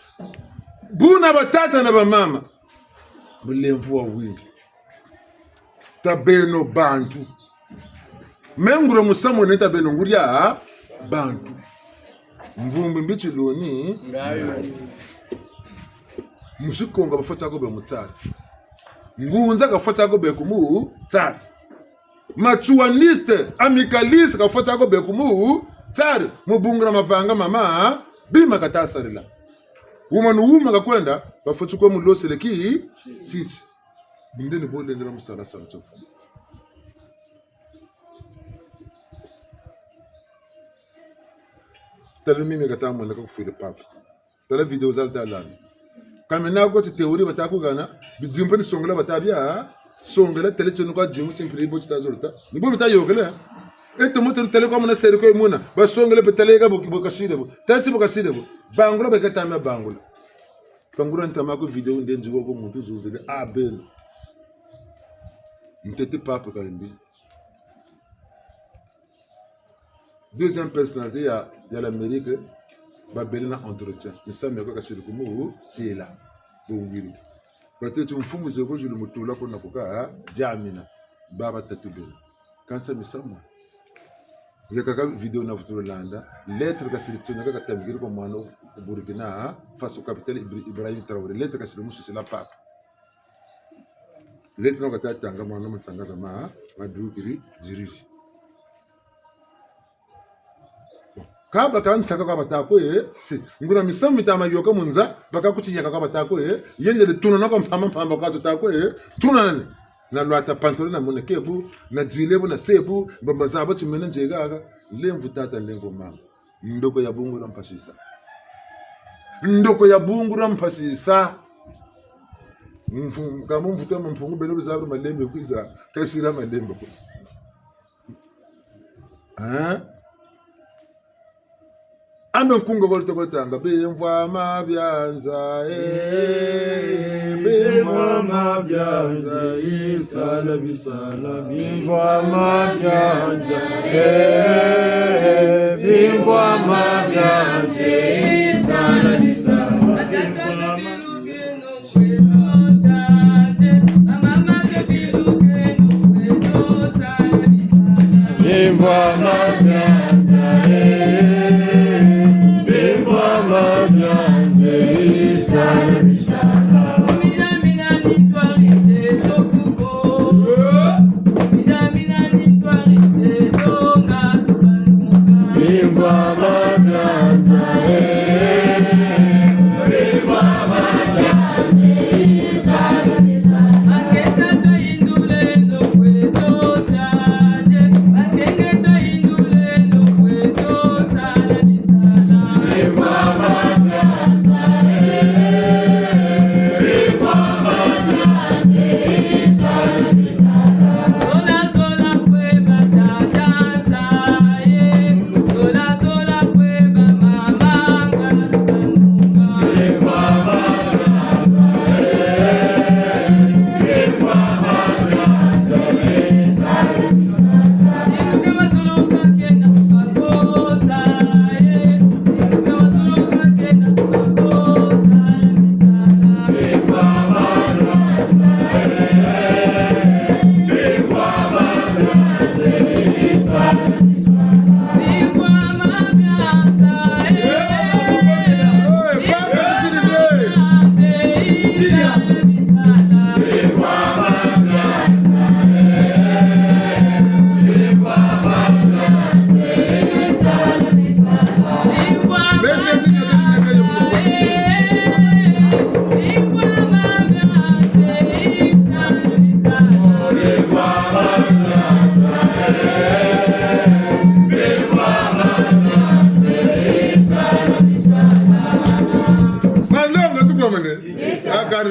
Buna batata na bamama. Bulemvo wa wingi. Tabeno bantu. Me nguria musamu ne tabeno nguria bantu. Mvumbi mbi tiluni. Ngayo. Musi Kongo bafweti ko bê mutsari. Ngunza kafweti ko bê ku mutsari. Matsouaniste, amicaliste, kafweti ko bê ku mutsari, mu bungu dia mavanga mama, bima kata sarila. Wuma ni wuma kakwenda, bafweti kwe mulosele ki, titi. Bindeni bo lendela musala sala tio. Tala mimi kata mona ka kufwiri papa. Tala vidéo zale ta landa. Ka mena ko ti théorie bata ku hana, bidimbu ni songela bata bia, songela tele tieno kwa dimbu ti mpila bo ti ta zolo ta. Ni bo bita yôkele. E to moto tele kwa mona seri ko mona, basongele mpe tele ka bo, bo kasile bo. Tele ti bo kasile bo. Bangula ba kata ma bangula. Bangula ntama ko vidéo nde nzi ko muntu zunzele. Ah, beno. Ntete papa ka mbi. Deuxième personnalité ya, ya l'Amérique, babele na entretien. Misamu miaku kasiri ku mu têla. Bongiri. Batêle ti mfumu ze ko zulu mu tula kuna kuka, ha? Diamina. Baba tatu bele. Kansi misamu. Nge kaka vidéo na vutulu landa. Lettre kasiri tsoneka katambikiri kwa mwana ku Burkina, ha? Faso capitale Ibra-, Ibrahim Traoré. Lettre kasiri mu sisila papa. Lettre na kata tanga mwana mu nsanga za ma, madukiri, dirige. Bon, ka baka nsaka kwa bata kwe, eh, si. Nguria misamu mita ma yôka mu nza, baka kuti yaka kwa bata kwe, eh, yendele tuna na kwa mpamba mpamba kwa tuta kwe, eh, tuna nani. Na lwata pantalon na mona ke bu, na dile bu na se bu, mbamba zabo ti mena nzegaka, lemvo tata, lemvo mama. Ndoko ya bungu dia mpasi sa. Ndoko ya bungu dia mpasi sa. Mfu-, ka mu mvutu ya Mampungu beno bizabu malembe kwiza, kasira malembe kwiza. Hein? Ambe nkunga kolo toko tanga, bimvwama bia nza, eh, bimvwama bia nza, eh, sala bisala, bimvwama bia nza, eh, bimvwama bia nza, eh, sala bisala, bimvwama. Bimvwama bia nza, eh, bimvwama bia nza, eh, sala bisala. Bimvwama bia nza, eh,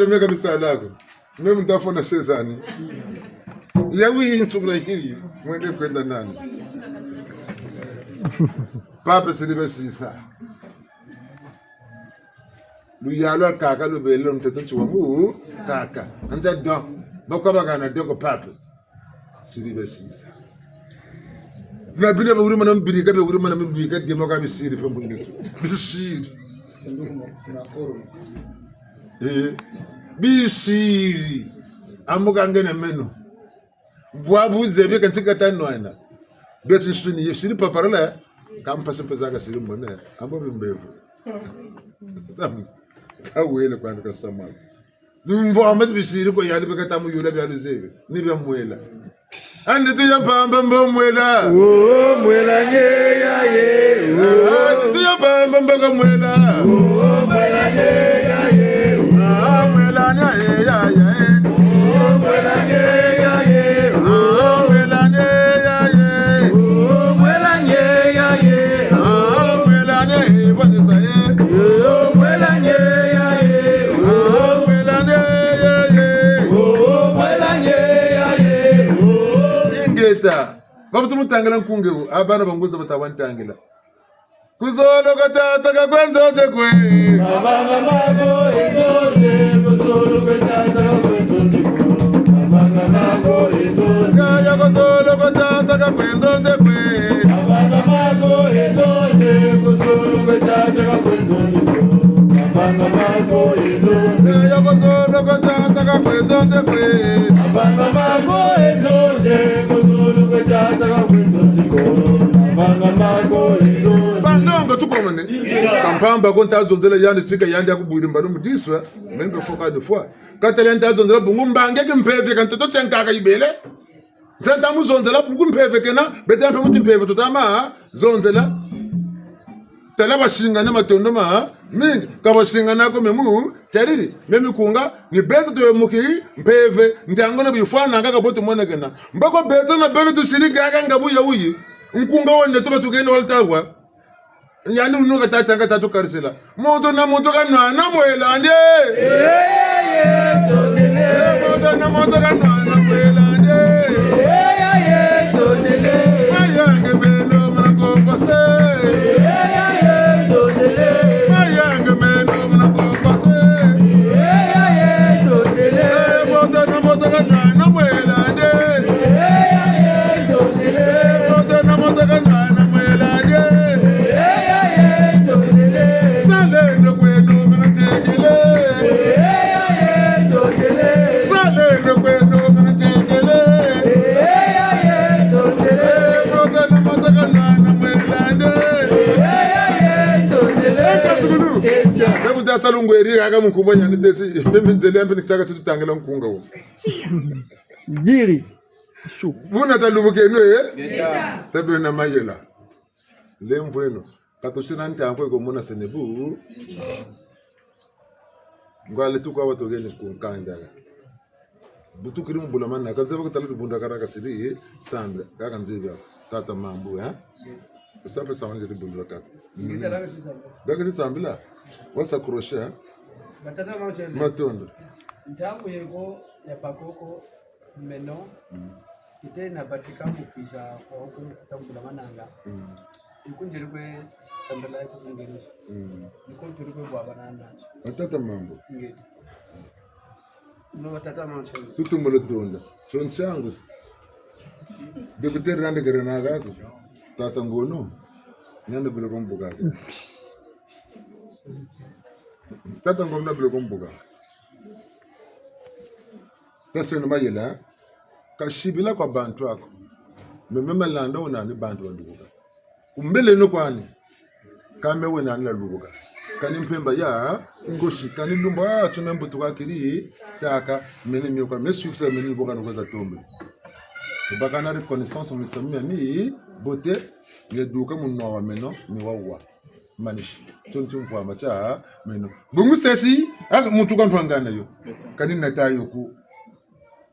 Meka bisala ko. Meme ntafona sezani. Ya wi ntsukula kiri. Mwende kwenda nani? Pape siri basisa. Luyalu lwakaka lubele mutoto nti wa mu kaka. Anza donc. Bakwa bakana donc pape. Siri basisa. Na bina bawuri mana mbirika, bawuri mana mbirika, demo ka bisiri pe mbundutu. Bisiri. Eh, bisiri. Amuka nge na meno. Bwa buzebi ka nti kata nwana. Beti nsuni ye siri paparala. Kampa se mpezaka siri mbone. Ambo bimbevo. Tam. Kawele kwandi kasamaka. Mvwama zi bisiri ko yandi beka tamu yula bia luzebi. Ni bia mwela. Andi tuya mpamba mbo mwela. Oh, mwela nye ya ye. Oh. Andi tuya mpamba mbo ka mwela. Oh, mwela nye ya ye. Ah, mwela nye ya ye. Oh, mwela nye ya ye. Ah, mwela nye ya ye. Oh, mwela nye ya ye. Ah, mwela nye, bwanisa ye. Oh, mwela nye ya ye. Oh, mwela nye ya ye. Oh, mwela nye ya ye. Oh. Ingeta. Bavutu mutangila nkunga wu, a bana ba nguza bata bantangila. Ku zolo kwa tata ka kwe nzonze kwe. Mabanga mako e nzonze, ku zolo kwa tata ka kwe nzonze kwe. Mabanga mako e nzonze. Yaya ku zolo kwa tata ka kwe nzonze kwe. Mabanga mako e nzonze, ku zolo kwa tata ka kwe nzonze kwe. Mabanga mako e nzonze. Yaya ku zolo kwa tata ka kwe nzonze kwe. Mabanga mako e nzonze, ku zolo kwa tata ka kwe nzonze kwe. Mabanga mako e nzonze. Bandongo tukomane. Kampamba ko nta zonzela yandi tika yandi akubwiri mbano mu disu, eh? Meno foka de foi. Katala nta zonzela bungu mbangi ki mpeve ka ntoto tia nkaka yibele. Nta nta mu zonzela bungu mpeve kena, beta mpe mu ti mpeve tuta ma zonzela. Tala basingana matondo mamingi, ka basingana ko memu, tariri, memi kunga, ni beto tuwe mu ki mpeve, ntangu na bifwana kaka bo tumonekena. Mboko beto na beno tusiri kaka nga bu ya wuyi, nkunga wone tuba tukene wala tawa. Yandi wunu ka tata nga tatu karisila. Muntu na muntu kanwana mwela'andi. Muntu na muntu kanwana mwela'andi. Mayange meno muna kombase. Mayange meno muna kombase. Muntu na muntu kanwana mwela'andi. Muntu na muntu kanwana mwela'andi. Saleno kweno muna ntekele. Saleno kweno muna ntekele. Muntu na muntu kanwana mwela'andi. Eka sukulu. Beku ta salungweri kaka mu nkumbu ya nani tesi, mimi nzele ya mpe ni tiaka ti tutangila nkunga wo. Diri. Su. Buna talubukeno, eh? Ngeta. Tabeno na mayela. Lemvweno. Ka tusina ntangu ko mona senebu. Ngwale tuka wa tugeni ku nkanda. Bu tukiri mu bula mana, ka nzebi ko tala tubunda kara kasiri, eh? Sambila, kaka nzebi ako. Tata Mambu, eh? Sambila sambila nzebi bundula kaka. Ngeta laka si sambila. Laka si sambila. Wasa crochet, eh? Batata Mambu. Matondo. Ntangu yeko ya bakoko, meno, mm, kite na batika mu kwiza kwa oku tambula mananga. Mm. Ikunjeri kwe sambila iku kungeri. Mm. Ikunjeri kwe bwabana na. Batata Mambu. Nge. No, batata Mambu. Tutu mulutonda. Tio ntiangu. Dikuterera ndekere na kaka. Tata Ngono. Nyanda bila kumbuka. Tata Ngono bila kumbuka. Taseno mayela, kasibila kwa bantu ako. Meme malanda wena ni bantu balubuka. Kumbeleno kwani, kame wena ni lalubuka. Kani mpemba ya nkosi, kani lumbu, ah, tuna mbutu kakiri, taka, mene miokwa, me succès mene miokwa nukweza tombe. Bakana reconnaissance mu misamu miamibote, mieduka mu nwa wa meno, miwawa. Manisi, tio nti mvwama tia meno. Bungu sesi, aka muntu ka ntwangana yo. Kani nata yo ku.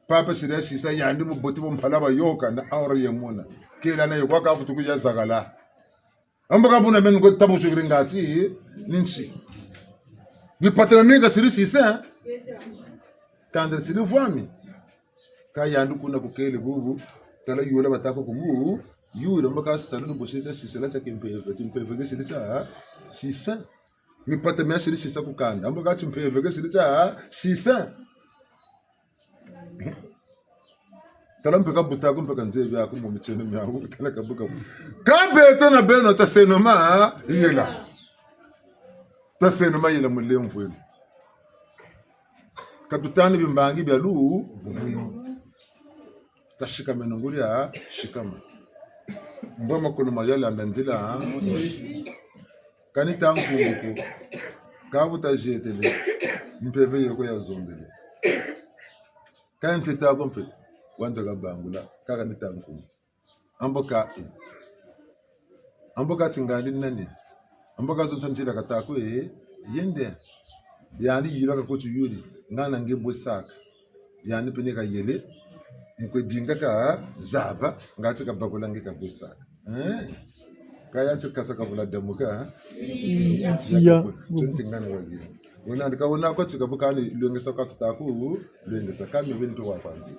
Papa siri sisa yandi bubote bo mpala bayoka na aura ye mona. Kela na yo kwa kavutu kuya zakala. Amba ka buna meno ko tabu sukiri ngati, ni nsi. Bipatela mingi ka siri sisa, Kanda siri vwami. Ka yandi kuna kukele bubu, tala yola batako kumu, yula mbo ka salu ni bo sita sisela tia kimpeve, timpeve ke siri tia six cents. Mipata mia siri six cents ku kanda, mbo ka timpeve ke siri tia six cents. Tala mpe ka buta ko mpe ka nzebi ako mu mitieno miawu, tala ka buka. Ka beto na beno taseno mayela. Taseno mayela mu lemvweno. Ka tutani bimbangi bia luvunu. Tasikameno nguri a sikama. Mbwa makulu ma yalanda nzila. Kani ta nkumbu ko. Ka bu tazietele. Mpeve yeko yazonzele. Ka ntete ako mpe. Wanza kabangula. Kaka ni ta nkumbu. Ambo ka, eh. Ambo ka ti ngandi nani? Ambo ka zonza nzila kata ko, eh, yende. Yandi yula ka koti yuri, ngana nge bwe saka. Yandi pene kayele, mukwe dinga kazaba, ngati kabakula nge kabwe saka. Eh? Ka yandi kasa kavula damuka, eh? Iya. Yaka kwe, tunti ngani wagi. Wena ndika wena koti kabukani, lwengesa ka tutaku, lwengesa kami wento wa kwanzi.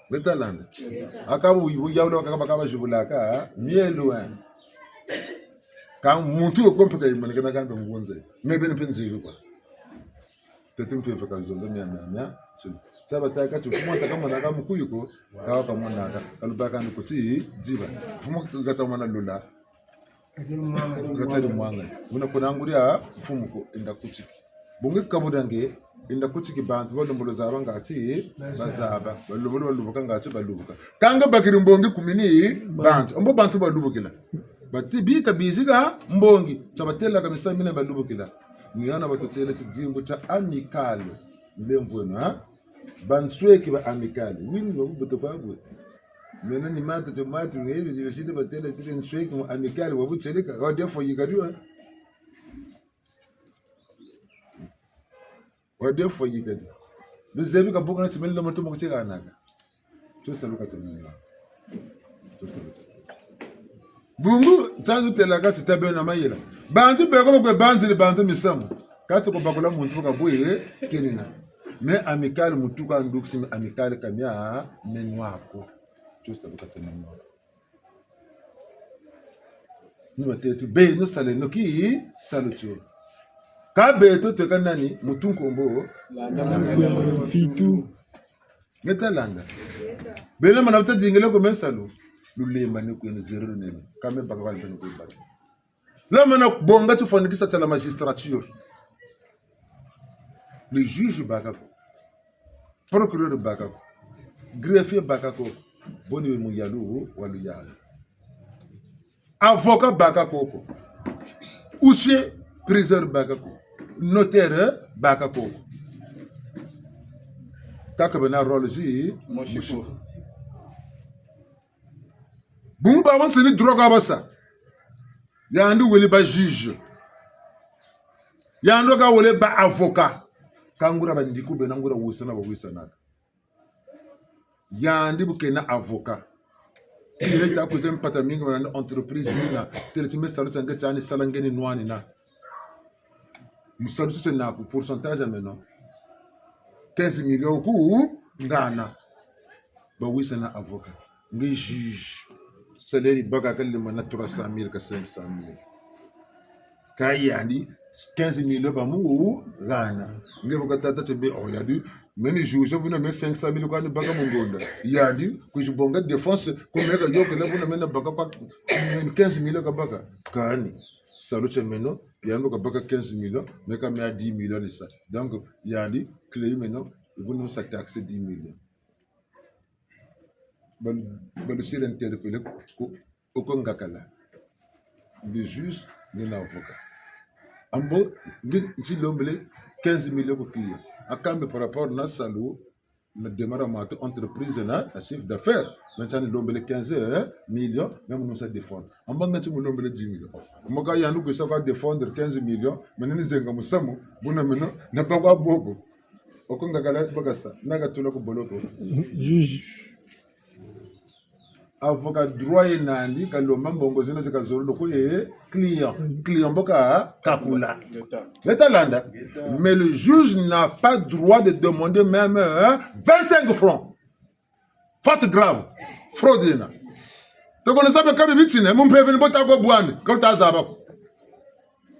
Betalanda. Aka bu, bu yawula kaka bakaba zibulaka, mielo, eh. Ka muntu yo ko mpe kayimonekena kambe ngunze. Mebe ni mpe nzebi kwa. Tete mpe mpe kazonza mia, mia, mia. So, tia batâka ti, mfumu ata kamonaka mukuyu ko, kawa kamonaka. Kalubaka ni kuti, diba. Mfumu kata mwana lola. Katari mwanga. Muna kuna nguri a mfumu ko, enda kutiki. Bungu kabudange, enda kutiki bantu, balembolo zaba ngati, bazaba. Balembolo balubuka ngati, balubuka. Kanga bakiri mbongi kumini, bantu. Ambo bantu balubukila. Bati bika bizika, mbongi. Tia batêlaka misamu mina balubukila. Ni hana batutêle tidimbu tia amicale. Lemvweno, ha? Bansweki ba amicale. Wini babubuta kwa bwe. Mena ni matu tia matu, ngebi, tia sita batêle, tile nsweki mu amicale, wabuteleka, wa defo yikadiwa. Wa defo yikadiwa. Bizebi kabuka na timeni lomatumu kutekanaka. Tusaluka timeni. Tusaluka. Bungu, ntanzu têlaka ti tabeno na mayela. Bantu beko bakwe banziri bantu misamu. Kati ko bakula muntu bakabwe, kenina. Mais amicale mutuka ndukisi, mais amicale kamia menwa ko. Tusaluka timeni. Ni batêle ti, beno saleno ki salu tio. Ka beto tweka nani, mutu nkombo. Mfitu. Ngetalanda. Beno mana buta dingila ko me salu. Lulembani kweno, zéro lunene. Ka me baka kwa mpeni kwe baka. Lamana bonga tifwanikisa tia la magistrature. Le juge baka ko. Procureur baka ko. Greffier baka ko. Boni we muyalu wa luyalu. Avocat baka ko ko. Huissier, priseur baka ko. Notaire baka ko ko. Kaka bena rôle zi. Mosi ko. Bungu babansoni droit ka basa. Yandi wele ba juge. Yandi ka wele ba avocat. Ka nguria bandiku bena nguria wisana bawisanaka. Yandi bu kena avocat. Yele ta kwiza mpata mingi wana entreprise yina. Têle ti me salu tiange tiani sala nge ni nwanina. Mu salu tio tiena ku pourcentage ya meno. Quinze millions ku ngana. Bawisana avocat. Nge juge. Salaire baka ka lemana trois cent mille ka cinq cent mille. Ka yandi, quinze millions ba mu hana. Nge bu ka tâ ti be, oh, yandi, meni juge, buna me cinq cent mille kwa ni baka mu ngonda. Yandi, kwizi bonga défense, ku me ka yokela buna me na baka kwa quinze millions ka baka. Kani, salu tia meno, yandi ka baka quinze millions, me ka me a dix millions ni sa. Donc, yandi, clé meno, buna sa taxe dix millions. Balu, balu siri interpeller ko, oko ngakala. Nge juge, nge na avocat. Ambo, nge nsi lombele quinze millions ku client. Akambe par rapport na salu, na démarrement entreprise na, na chiffre d'affaires. Na ntiani lombele quinze millions, même nous ça défendre. Ambo nge nsi mu lombele dix millions. Ambo ka yandi kwiza kwa défendre quinze millions, meno ni zenga musamu, buna meno, na bakwa bobo. Oko ngakala bakasa, na katula ku boloko. Juge. Avocat droit ye nandi, kalomba mbongo zina zi kazololo kwe client. Client mbo kakula. Ngeta landa. Mais le juge n'a pas droit de demander même, hein, vingt-cinq francs. Faute grave. Fraude yena. Toko na zaba kabi bitine, mu mpeve ni bo ta ko bwani, ka luta zaba ko.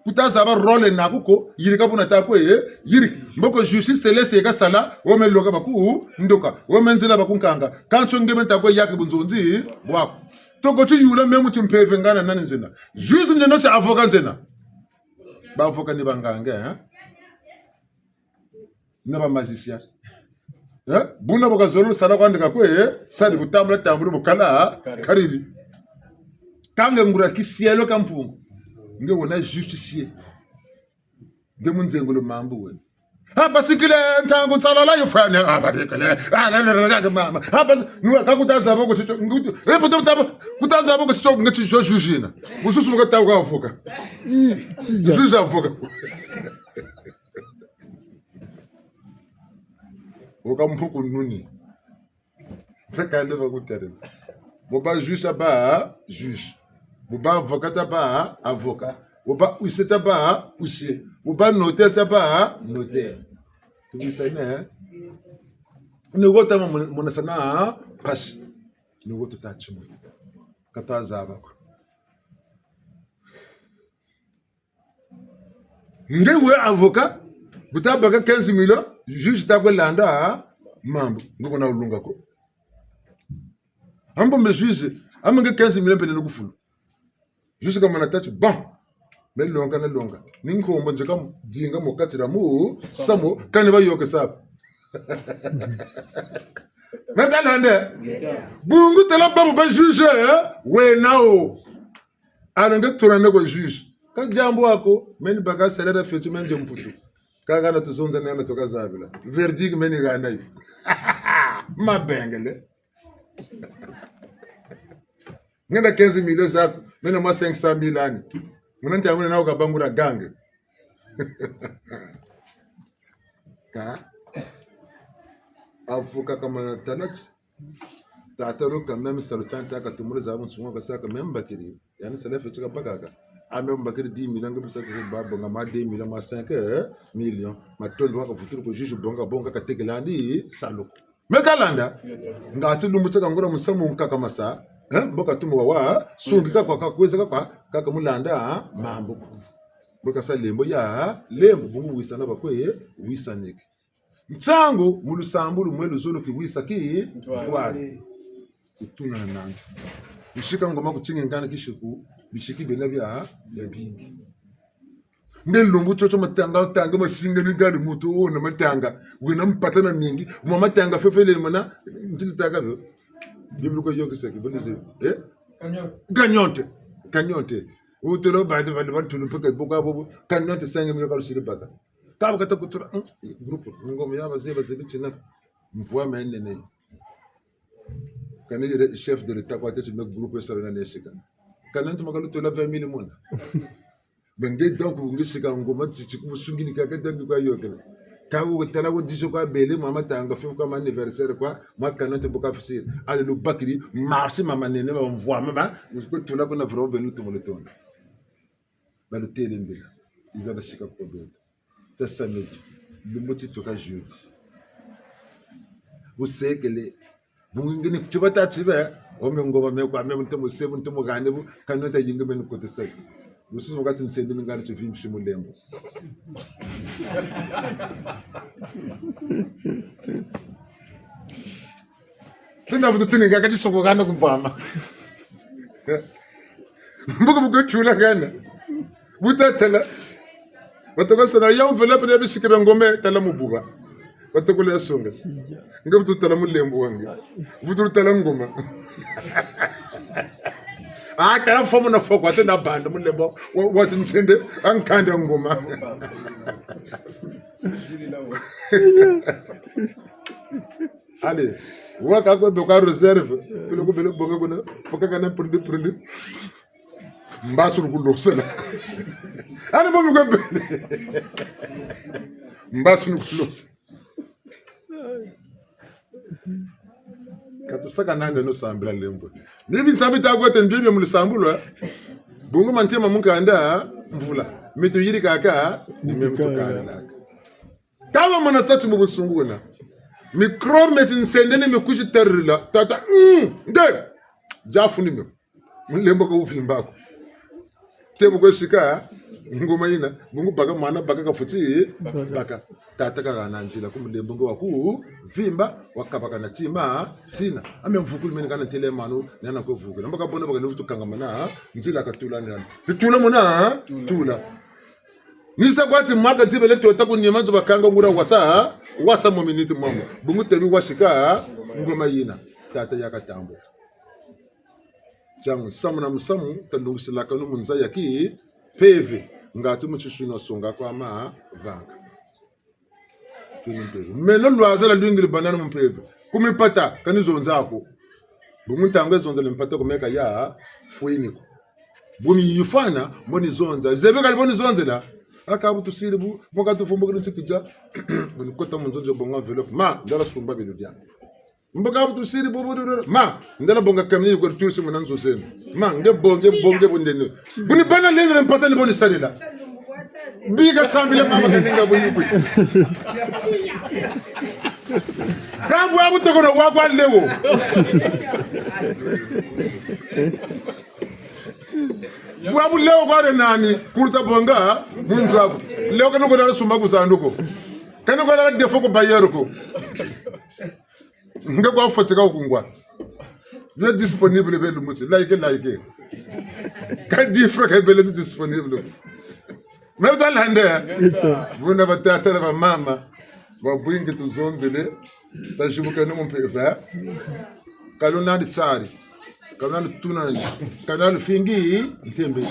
Kuta zaba rôle naku ko, yirika buna ta kwe, eh, yirika. Mboko justice céleste ka sala, wo me loka baku ndoka, wo me nzila baku nkanga. Kansi nge me ta kwe yaki bunzonzi bwaku. Toko tiyula me mu timpeve ngana nani nzena. Juge nzena, c'est avocat nzena. Ba avocat ni banganga, hein? Na ba magicien. Eh? Buna bu kazololo sala kwandi ka kwe, eh? Sadi butambula tambula bukala, kariri. Kâ nge nguria kisielo kia Mpungu. Nge wena justicier. Nge mu nzengolo mambu wena. Ah, basikile ntangu nsalala yo fane. Ah, basikile. Ah, la, la, la, la, mama. Ah, bas-, nwa ka kuta zaba ko ticho, ngutu. Eh, puta, puta, kuta zaba ko ticho, nge ticho juge na. Mususu bu kata kwa avocat. Juge avocat. Woka mpuku nuni. Nse kande ba kutarela. Bo ba juge ta ba juge. Bo ba avocat ta ba avocat. Bo ba huissier ta ba huissier. Bo ba notaire ta ba notaire. Tuwisane, eh? Ni wo ta ma mona-, monasana mpasi. Ni wo tuta timona. Kata zaba ko. Nge we avocat, bu ta baka quinze millions, juge ta kwe landa mambu, nge ko na wulunga ko. Ambo me juge, ame nge quinze millions peleno ku fulu. Juge kamana tâ ti, bon, me longa na longa. Ni nkombo nzeka dinga mu kati dia mu, samu, kani ba yôkesa. Meta lande. Bungu tala babu ba juge, eh, wena wo. Ana nge tula nde kwa juge. Ka diambu ako, meni baka salaire fioti me nze mputu. Kaka na tuzonza na na toka zabila. Verdict meni gana yo. Mabengele. Nge na quinze millions zaku, meni mwa cinq cent mille ani. Muna nti amuna na uka bangula gange. Ka. Avocat kamana tala ti. Tata lo quand même salu tianti aka tumule za bunsungu ka saka même bakiri. Yani salaire fioti kabakaka. Ame mbakiri dix millions nge bisa ti ba bonga ma deux millions, ma cinq, eh, millions. Matondo waka vutulu ko juge bonga, bonga katekela ndi salu. Meta landa. Nga ti lumbu tiaka ngolo musamu nkaka masa, eh, mbo katuma wa, sungika kwa kakweza kwa, kaka mulanda, ah, mambu. Mbo kasa lembo ya, lembo bungu wisana bakwe, wisaneke. Nsangu, mu lusambulu mwe luzolo ki wisa ki ntwari. Ntwari. Kutuna na nanzi. Bisika ngoma kutingi ngana kisiku, bisiki bena bia, bia bingi. Nge lumbu tiotio matanga, matanga masinga ni ngali muntu wo na matanga. Wena mpata na mingi, mwa matanga fefele mana, ntili taka bio. Biblia ko yôkesaki, boni ze, eh? Kanionte. Kanionte. Kanionte. Utolo bandi, bandi, bantu mpaka boka bobo, kanionte cinq mille kalusiri baka. Kaba kata kutula, mm, groupe, ngoma ya baze, baze bitina. Mvwa mene ne. Kani yere chef de l'État kwa tete me groupe sa na nesika. Kana ntu makalu tola vingt mille mona. Benge donc nge sika ngoma titi ku sungini kaka dangi kwa yokela. Ka wo tala wo diso kwa bele mwa matanga fioti kwa ma anniversaire kwa, mwa kanionte mbo kafisiri. Allez lubakiri, marche mama nene, mama mvwa, mama. Usiku tula kuna vraiment benu tumule tonda. Balutele mbila. Iza basika kwa beto. Tia samedi. Lumbu ti tuka jeudi. Busekele. Bungu ngini tiba ta tiba, eh? Ome ngoma me kwa, me buntu mu se, buntu mu gane bu, kanionte yingi meni kote saki. Lususu wakati nsendi ni ngari tivimbisi mulembo. Tina vutu tini nga kati soko gana kumbama. Mbuku buku tula gana. Buta tala. Batoko sana ya enveloppe ya bisike bia ngoma tala mu buba. Batoko le songa. Nge vutu tala mulembo wange. Vutu tala ngoma. Ah, tala fomu na foko, ate na banda mulembo. Wa, wa tinsende, ankanda ngoma. Allez, waka kwe boka réserve, pele ko bele boka kuna, boka kana prindi prindi. Mbasu lukulosela. Ani bo mi kwe bele. Mbasu lukulosela. Ka Tusaka nande no sambila lembo. Ni bi nsambi ta kwete mbie bia mu lusambulu, eh. Bungu ma ntema mu nkanda mvula. Mi tuyirikaka, ni meme tukalaka. Tawa mona sati mu busungu wena. Microbe meti nsende ni mi kwizi tarila. Tata, mm, nde. Diafu ni mio. Mulembo ka wuvimba ko. Te bu kwe sika, ngoma yina, bungu baka mwana, baka kafweti baka. Tata kahana nzila ku mulembo nge wa kuvimba, wakabaka na tima tina. Ame mvukulu meni kana ntele mano, ni hana kwe vukulu. Mbo kabona baka luvutu kangamana, nzila katula ni hana. Tula mona, tula. Ni sa kwa ti mwaka nzibele tota ku nima nzo bakanga nguria wasa, wasa mu miniti momo. Bungu te bi wasika, ngoma yina. Tata ya katambula. Tiangu, musamu na musamu, talungisilakanu mu nza ya kimpeve, ngatu mu tinsuni wasonga kwa mavanga. Tuni mpeve. Meno lwaza lwalwingiri banana mu mpeve. Ku mipata, kani zonza ko. Bungu ntangu ya zonzela mipata ku meka ya fweni ko. Bu mi yifwana, mbo ni zonza. Zebi kani mbo ni zonzela. Aka bu tusiri bu, mbo ka tuvumbukiri nsi tudia. Bu ni kota mu nzo nzo bonga enveloppe. Ma, ndala sumba bilu dia. Mbo ka bu tusiri bu, bu, bu, bu. Ma, ndala bonga kamini yuko turisi muna nzo zeno. Ma, nge bonge, bonge bu ndeno. Bu ni bana lendele mpata ni mbo ni sarila. Bika sambila mama kaninga bu yikwi. Ka bwabu toko na wakwa lewo. Bwabu lewo kwa de nani, kurza bonga, mu nzo aku. Lewo kani kwe dala sumba ku zandu ko. Kani kwe dala défaut ku bailleur ko. Nge kwa fweti ka kungwa. Yo disponible be lumbu ti. Like, like. Ka dix francs ka bele ti disponible. Me bu talande. Ito. Buna batata na bamama. Babingi tuzonzele. Tazibukeno mu mpeve. Ka luna di tsari. Ka luna di tunani. Ka luna di fingi ntembe.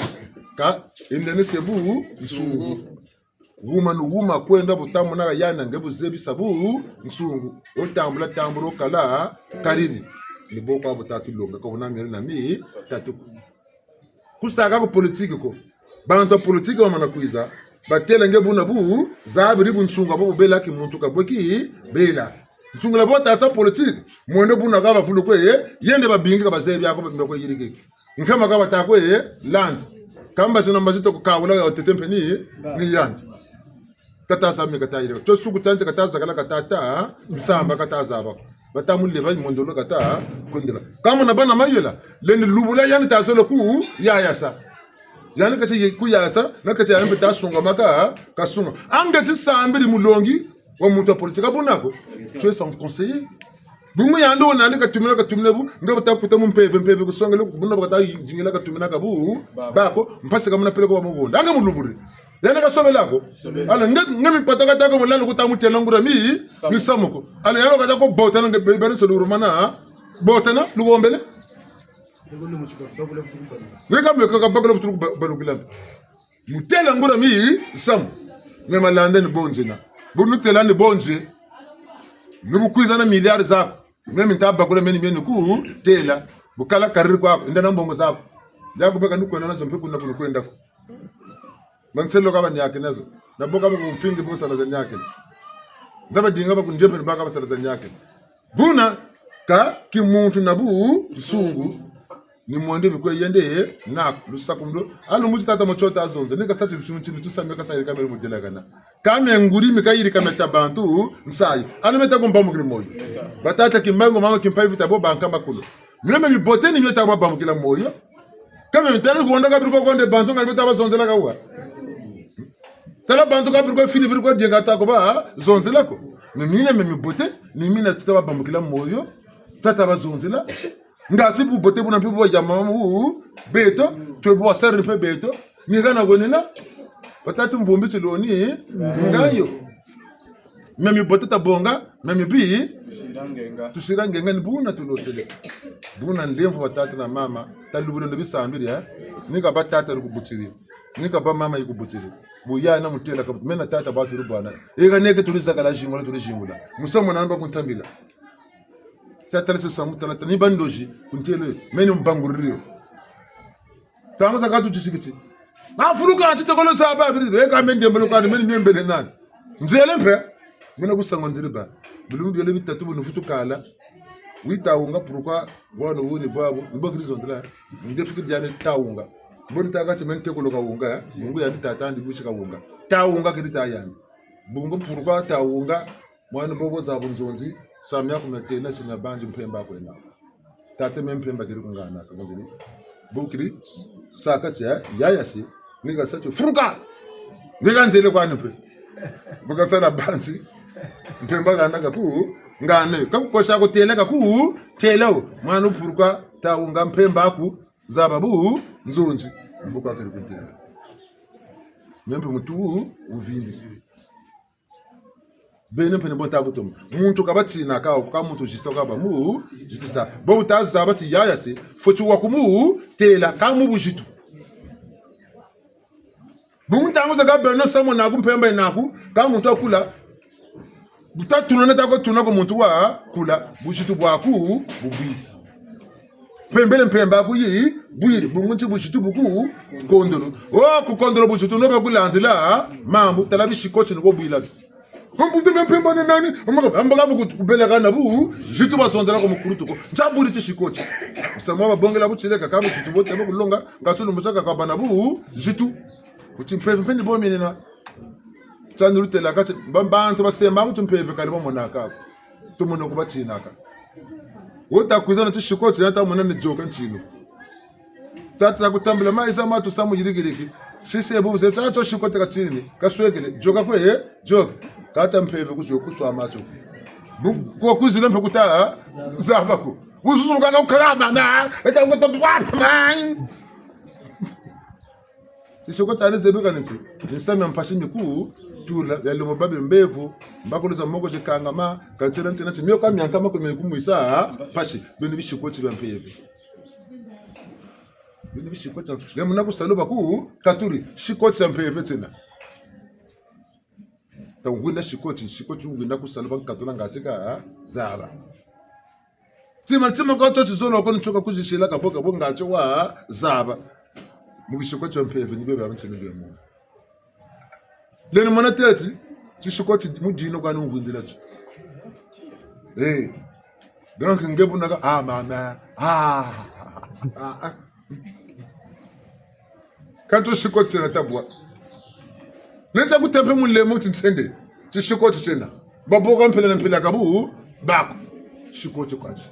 Ka indeni se bu nsungu. Wuma ni wuma kwenda bu tamonaka yandi nge bu zebi sa bu nsungu. Wo tambula tambula wo kala kariri. Ni bo kwa bu tatu longa, ka buna mieri na mi tatu. Ku saka ko politique ko. Bantu ya politique bamana kwiza. Batêla nge buna bu zabiri bu nsungu bo bu bela ki muntu ka bwe ki bela. Nsungu la bo ta sa politique. Mwendo buna ka bavulu kwe, yende babingi ka bazebi ako, babingi kwe yirikiki. Nkama ka bata kwe, eh, landi. Kamba zina mbazi toko kawula ya otete mpe ni, ni yandi. Kata sa mi kata yirika. Tio suku tiandi kata zakala kata ta, nsamba kata zaba. Bata muleba mondolo kata, kwendela. Kamona bana mayela, lendi lubula yandi ta zolo ku, yayasa. Yandi kati ye ku yayasa, na kati yandi mpe ta sunga maka, kasunga. Ange ti sambiri mulongi, wa muntu wa politique, ka buna ko. Tu es son conseiller. Bungu yandi wo nani katumina, katumina bu, nga bata kuta mu mpeve, mpeve kusongele, buna bakata yingila katumina ka bu, bako, mpasi ka muna peleko ba mu bonda. Anga muluburi. Yandi kasobela ko. Ala, nge, nge mipata kata ko mulanda kuta mutêla nguria mi, misamu ko. Ala, yandi kata ko botana nge, be, bere so lurumana, botana, lugombele. Nge ka me ka, ka bakula vutu ba, balukila. Mutêla nguria mi, misamu. Me malanda ni bonze na. Bu nutêla ni bonze. Ni bu kwiza na milliards zaku. Me mi nta bakula meni meni ku têla. Bu kala kariri kwaku, enda na mbongo zaku. Yaku beka nukwenda nazo mpe kuna kuna kwenda ko. Manselo ka baniakina zo. Na bo ka bakumfingi bo sala za niakina. Nda badinga bakunzepe ni baka basala za niakina. Buna ka kimuntu na bunsungu. Ni mwende bikwe yende naku, lusakumunu lo. Alu muti tata Matsoua ta zonza, ni kasa ti bitu ntinu tusambi kasa yirika meri mudelakana. Ka me nguri mi kayirika meta bantu nsayi. Alu meta kumbamukila moyo. Batata Kimbangu, mama Kimpa Vita bo bankama kulu. Mio me mibote ni mio ta babambukila moyo. Ka me mitala kuhonda ka biri ko honde bantu nga mio ta bazonzela ka wa. Tala bantu ka biri ko fini biri ko dienga ta ko bazonzela ko. Ni mina me mibote, ni mina tuta babambukila moyo. Tata bazonzela. Nga ti bubote buna mpe bwa yama mu beto, twe bwa sari mpe beto, ni hana wenina, batati mvumbi tiloni, ngayo. Mia mibote tabonga, mia mibi, tusira ngenga. Tusira ngenga ni buna tulotele. Buna nlemvo batata na mama, talubula ndo bisambiri, eh? Ni ka ba tata lukubutiri, ni ka ba mama yikubutiri. Bu yaya na mutêla ka, mena tata batu lubwana. Eka neke tuli zakala zingula, tuli zingula. Musamu na mba kuntambila. Tatala se samu tala tala ni bandozi kuntelo yo. Meni mbanguriri yo. Tanga sa katu tisikiti. Mafuluka ati tokolo sa ba biri. Eka meni ndembele kwa meni mbele nani. Nzele mpe. Mina kusango ndiri ba. Bilumbu biole bitatu bu nuvutu kala. Wi tawunga, pourquoi? Bwana wuni bwabu, ni bo keri zonzela. Nge fikiri diani tawunga. Bo ni taka ti meni tekolo kawunga, eh? Mungu yandi tata andi busi kawunga. Tawunga keri ta yandi. Bungu pourquoi tawunga? Mwana bobo za bunzonzi, samia ku metena sina banzi mpemba kwena. Tata me mpemba keri kungana, ka kunzini. Bu keri, saka tia, yaya si, ni ka sa ti, furuka! Ni ka nzele kwani mpe. Bu ka sala banzi, mpemba gana kaku, ngane. Kaku kosa ko tela kaku, tela o. Mwana pourquoi tawunga mpemba ku, zaba bunzonzi. Bu ka keri kuntela. Me mpe muntu wu, wuvindi. Beno mpe ni bo nta kutoma. Muntu ka batina ka, ka muntu zisa ka ba mu, zisa. Bo bu ta zaba ti yaya se, fweti wa ku mu, tela ka mu buzitu. Bungu ntangu zakaka beno samu naku mpemba naku, ka muntu wakula. Bu ta tuna na ta ko tuna ko muntu wakula, buzitu bwaku, bubwiri. Mpembele mpemba ku yi, bwiri, bungu nti buzitu buku, kondolo. O, ku kondolo buzitu no ba kulanzila, mambu, tala bisikoti ni ko bwila. Mbuta me mpemba ni nani? Mbaka, mbaka bu ku-, kubeleka na bu, zitu bazonzela ko mukulutu ko. Ntia buri ti sikoti. Musamu wa babongela bu tileka ka bu zitu bote ba kulonga, nga sulu mbuta ka kabana bu, zitu. Kuti mpeve mpe ni bo minina. Tia ni lutela kati, ba-, bantu basemba mutu mpeve kani bamonaka ko. Tumono ku batinaka. Wo ta kwiza na tisikoti, na ta mona ni yoka ntinu. Tata kutambula mayiza matu samu yirikiriki. Sise bu ze tata sikoti katini, kaswekele, yoka kwe, eh? Yoka. Kata mpeve kuzo kuswa matu. Bu, kwa kwizila mpe kuta, zaba ko. Wuzuzu kanga ukala mama, eta kuta bwana, man. Tisikoti tiani zebi kani nti, misamu mia mpasi mi ku, tula, ya lomo babe mbevo, mbakulu za moko zikangama, ka ntsina ntsina nti, mio ka mia nkama ko mi kumwisa, mpasi, beno bisikoti bia mpeve. Beno bisikoti, le muna ku salu ba ku, katuri, sikoti tia mpeve tiena. Ta ngwina sikoti, sikoti ngwina ku salu ba nkatula ngati ka, zaba. Tima, tima kwa tio tizolo ko ni tio ka kuzisila kabo kabo ngati wa zaba. Mu bisikoti bia mpeve ni bebe abantini bia mu. Leni mwana teti, tisikoti mu dino kwa ni ngwindila tio. Eh. Donc nge bu naka, ah, mama, ah, ah, ah. Ka tio sikoti tiena tabwa. Neta kutempe mulemo ti nsende. Tisikoti tiena. Baboka mpila na mpila kabu, bako. Sikoti kwa ti.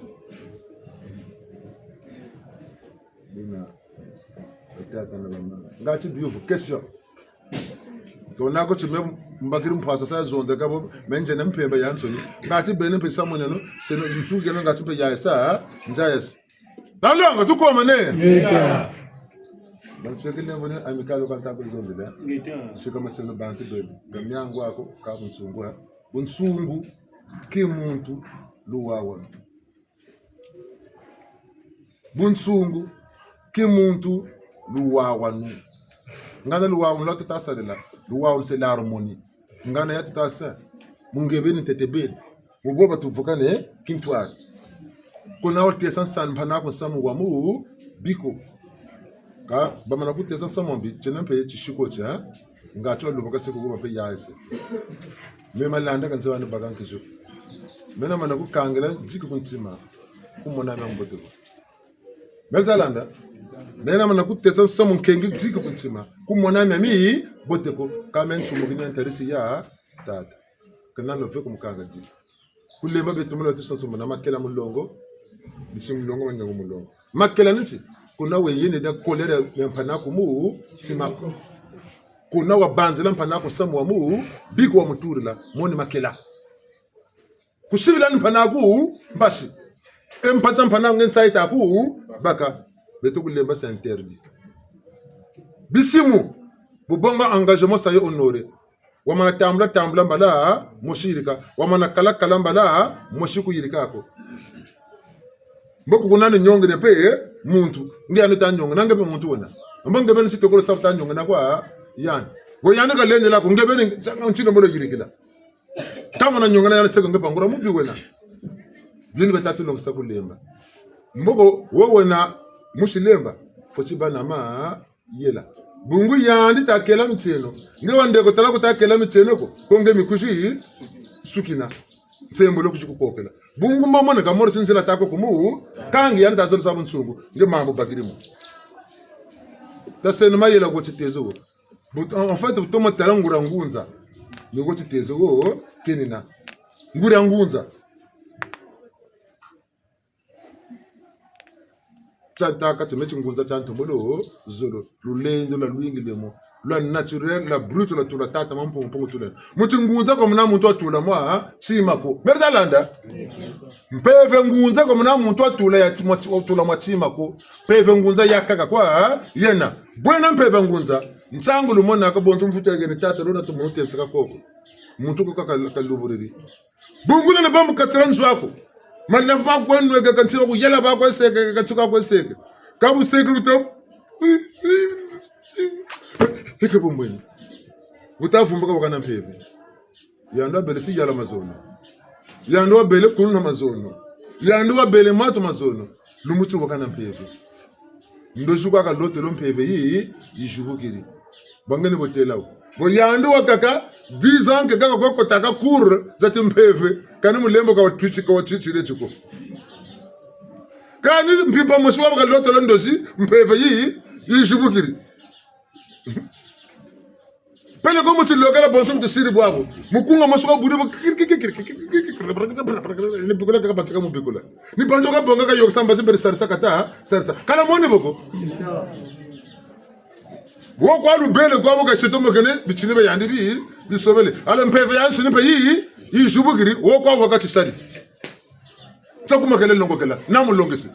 Buna, batata na bamama. Ngati biyuvu, question. Tona ko ti me mbakiri mpwasa sa zonza kabo, me nzena mpemba ya nsoni. Ngati beno mpe samoneno, seno nsuki no ngati mpe ya esa, nza esa. Talongo, tukomane. Ngeta. Banswekele mbo ni amicale ka nta ku zonzela. Ngeta. Sika maseno bantu beno. Nga miangu ako, ka bunsungu, eh. Bunsungu, ki muntu, luwawanu. Bunsungu, ki muntu, luwawanu. Ngana luwawanu lwa tuta salela. Luwawanu c'est l'harmonie. Ngana ya tuta sa. Mu nge beni ntete beni. Mu bo batuvukane kintwari. Kuna watesa nsamu mpangi'aku nsamu wa mubi ko. Ka bamana kutesa nsamu wa mubi, tiena mpe tisikoti, eh? Nga tio lubaka se ko ba mpe ya ese. Me malanda ka nzeba ni baka nkizu. Me namana kukangila diki ku ntima. Kumona mia mbote ko. Me ta landa. Me namana kutesa nsamu nkengi diki ku ntima. Kumona mia mbote ko. Ka me nsumuki ni ntarisi ya tata. Kana love kumukanga diki. Kulemba beto mala tusa nsomo na makela mulongo, bisi mulongo, manyangu mulongo. Makela ni ti, kuna weyene dia colère ya mpangi'aku mu, tima. Kuna wabanzila mpangi'aku nsamu wa mubi ko wamuturila, mo ni makela. Kusibila ni mpangi'aku, mpasi. E mpasi mpangi'aku nge nsayi ta ku, baka. Beto kulemba c'est interdit. Bisimu, bu bonga engagement sa yo honorer. Wamana tambula, tambula mbala mosi yirika. Wamana kala, kala mbala mosi kuyirika ko. Mbo ku kuna ni nyongene mpe, eh, muntu. Nge yandi ta nyongena, nge mpe muntu wena. Mbo nge beni sitokolo sa bu ta nyongena kwa yandi. Wo yandi kalendela ko, nge beni, ntino mbo lo yirikila. Ka mona nyongena yandi seko nge bangula mubi wena. Bini bata tulongesa kulemba. Mboko wo wena musi lemba, fweti bâ na mayela. Bungu yandi ta kela mitieno. Nge wa ndeko tala ko ta kela mitieno ko. Ko nge mi kuzi sukina. Nsembolo kuzi kukokela. Bungu mbo mona ka moro si nzila ta ko kumu, kangi yandi ta zolo sa bunsungu, nge mambu bakiri mo. Taseno mayela ko titezo ko. But, en, en fait, bu tomo tala nguria ngunza. Ni ko titezo ko, kenina. Nguria ngunza. Tia ntaka ti me tingunza tia ntombolo zolo, lulendo lwalwingile mo, lwa naturel, lwa brut, lwatula tata ma Mpungu Mpungu tulendo. Mu tingunza kwa muna muntu watula mwa tima ko. Meri ta landa? Mpeve ngunza kwa muna muntu watula ya ti-, mwa ti-, watula mwa tima ko. Mpeve ngunza yakaka kwa yena. Bwena mpeve ngunza. Nsangu lumona ka bonso mvutu ya gene tata lona tumunu tenseka koko. Muntu ko kaka, kaluvuriri. Bungula na ba mu kati dia nzo aku. Malavu ma kwe nweke, kansi ba kuyela ba kwe seke, kansi ka kwe seke. Ka bu seke luto. Ike bu mbweni. Wuta vumbuka wakana mpeve. Yandi wabele tiyala mazono. Yandi wabele kuluna mazono. Yandi wabele matu mazono. Lumbu ti wakana mpeve. Ndozi kwa kalotolo mpeve yi, yizibukiri. Bangeni bo têla wo. Bo yandi wakaka, dix ans ke kaka kwa kotaka cours za timpeve, kani mulembo ka watwitsi, ka watwitsile tiko. Kani mpimpa mosi wabaka lotolo ndozi, mpeve yi, yizibukiri. Peleko mu tilokela bonso mu tusiri bwabu. Mukunga mosi waburi bo. Ni bikula kaka batika mu bikula. Ni banzo kabonga ka yokesa mbazi mbele sarisa kata, sarisa. Kala moni bo ko. Wo kwa lubele kwa bo kasito mokene, bitini bia yandi bi, bisobele. Alors mpeve yansoni mpe yi, yizibukiri, wo kwa wakati sari. Nta ku makele longokela, na mulongese.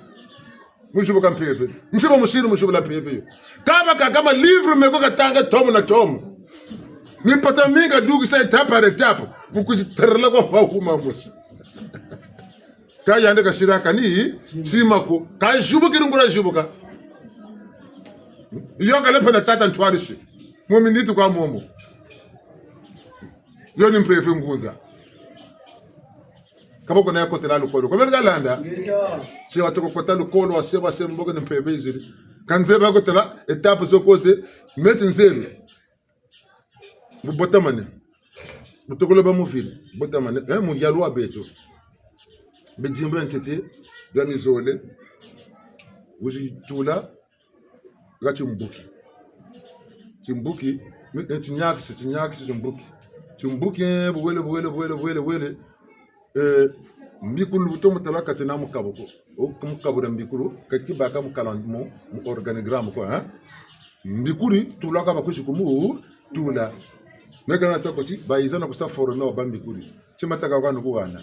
Mu zibuka mpeve. Nti ba musiri mu zibula mpeve yo. Kaba kakama livre me ko katanga tomo na tomo. Mipata mingi kadukisa étape par étape. Mu kuziterela kwa mahuma mosi. Ka yandi kasiraka ni, tima ko. Kazibukiri nguria zibuka. Yo kale pena tata ntwarisi. Mu miniti kwa momo. Yo ni mpeve ngunza. Ka bo ko na ya kotela lukolo. Ko bele kalanda? Ngeta. Si watoko kota lukolo, wase, wase, mbo ko ni mpeve yiziri. Ka nzebi kotela, étape zo koze, meti nzebi. Bu botamane. Bu tokolo bâ mu ville. Botamane. Eh, mu yalu wa beto. Bidimbu bia ntete, bia mizole. Wizi tula, ha timbuki. Timbuki, mi-, eh, tiniakisi, tiniakisi, timbuki. Timbuki, eh, bu wele, bu wele, bu wele, bu wele, bu wele. Eh, mbikulu bu tomo tala kati na mukabu ko. O mukabu dia mbikulu, ka kibaka mu kala mu, mu organigramme ko, hein? Mbikuri, tula ka bakuzi kumu, tula. Me ka na tâ ko ti, bayiza na kusa former wa bambikuri. Tima tiaka kwa nukuhana.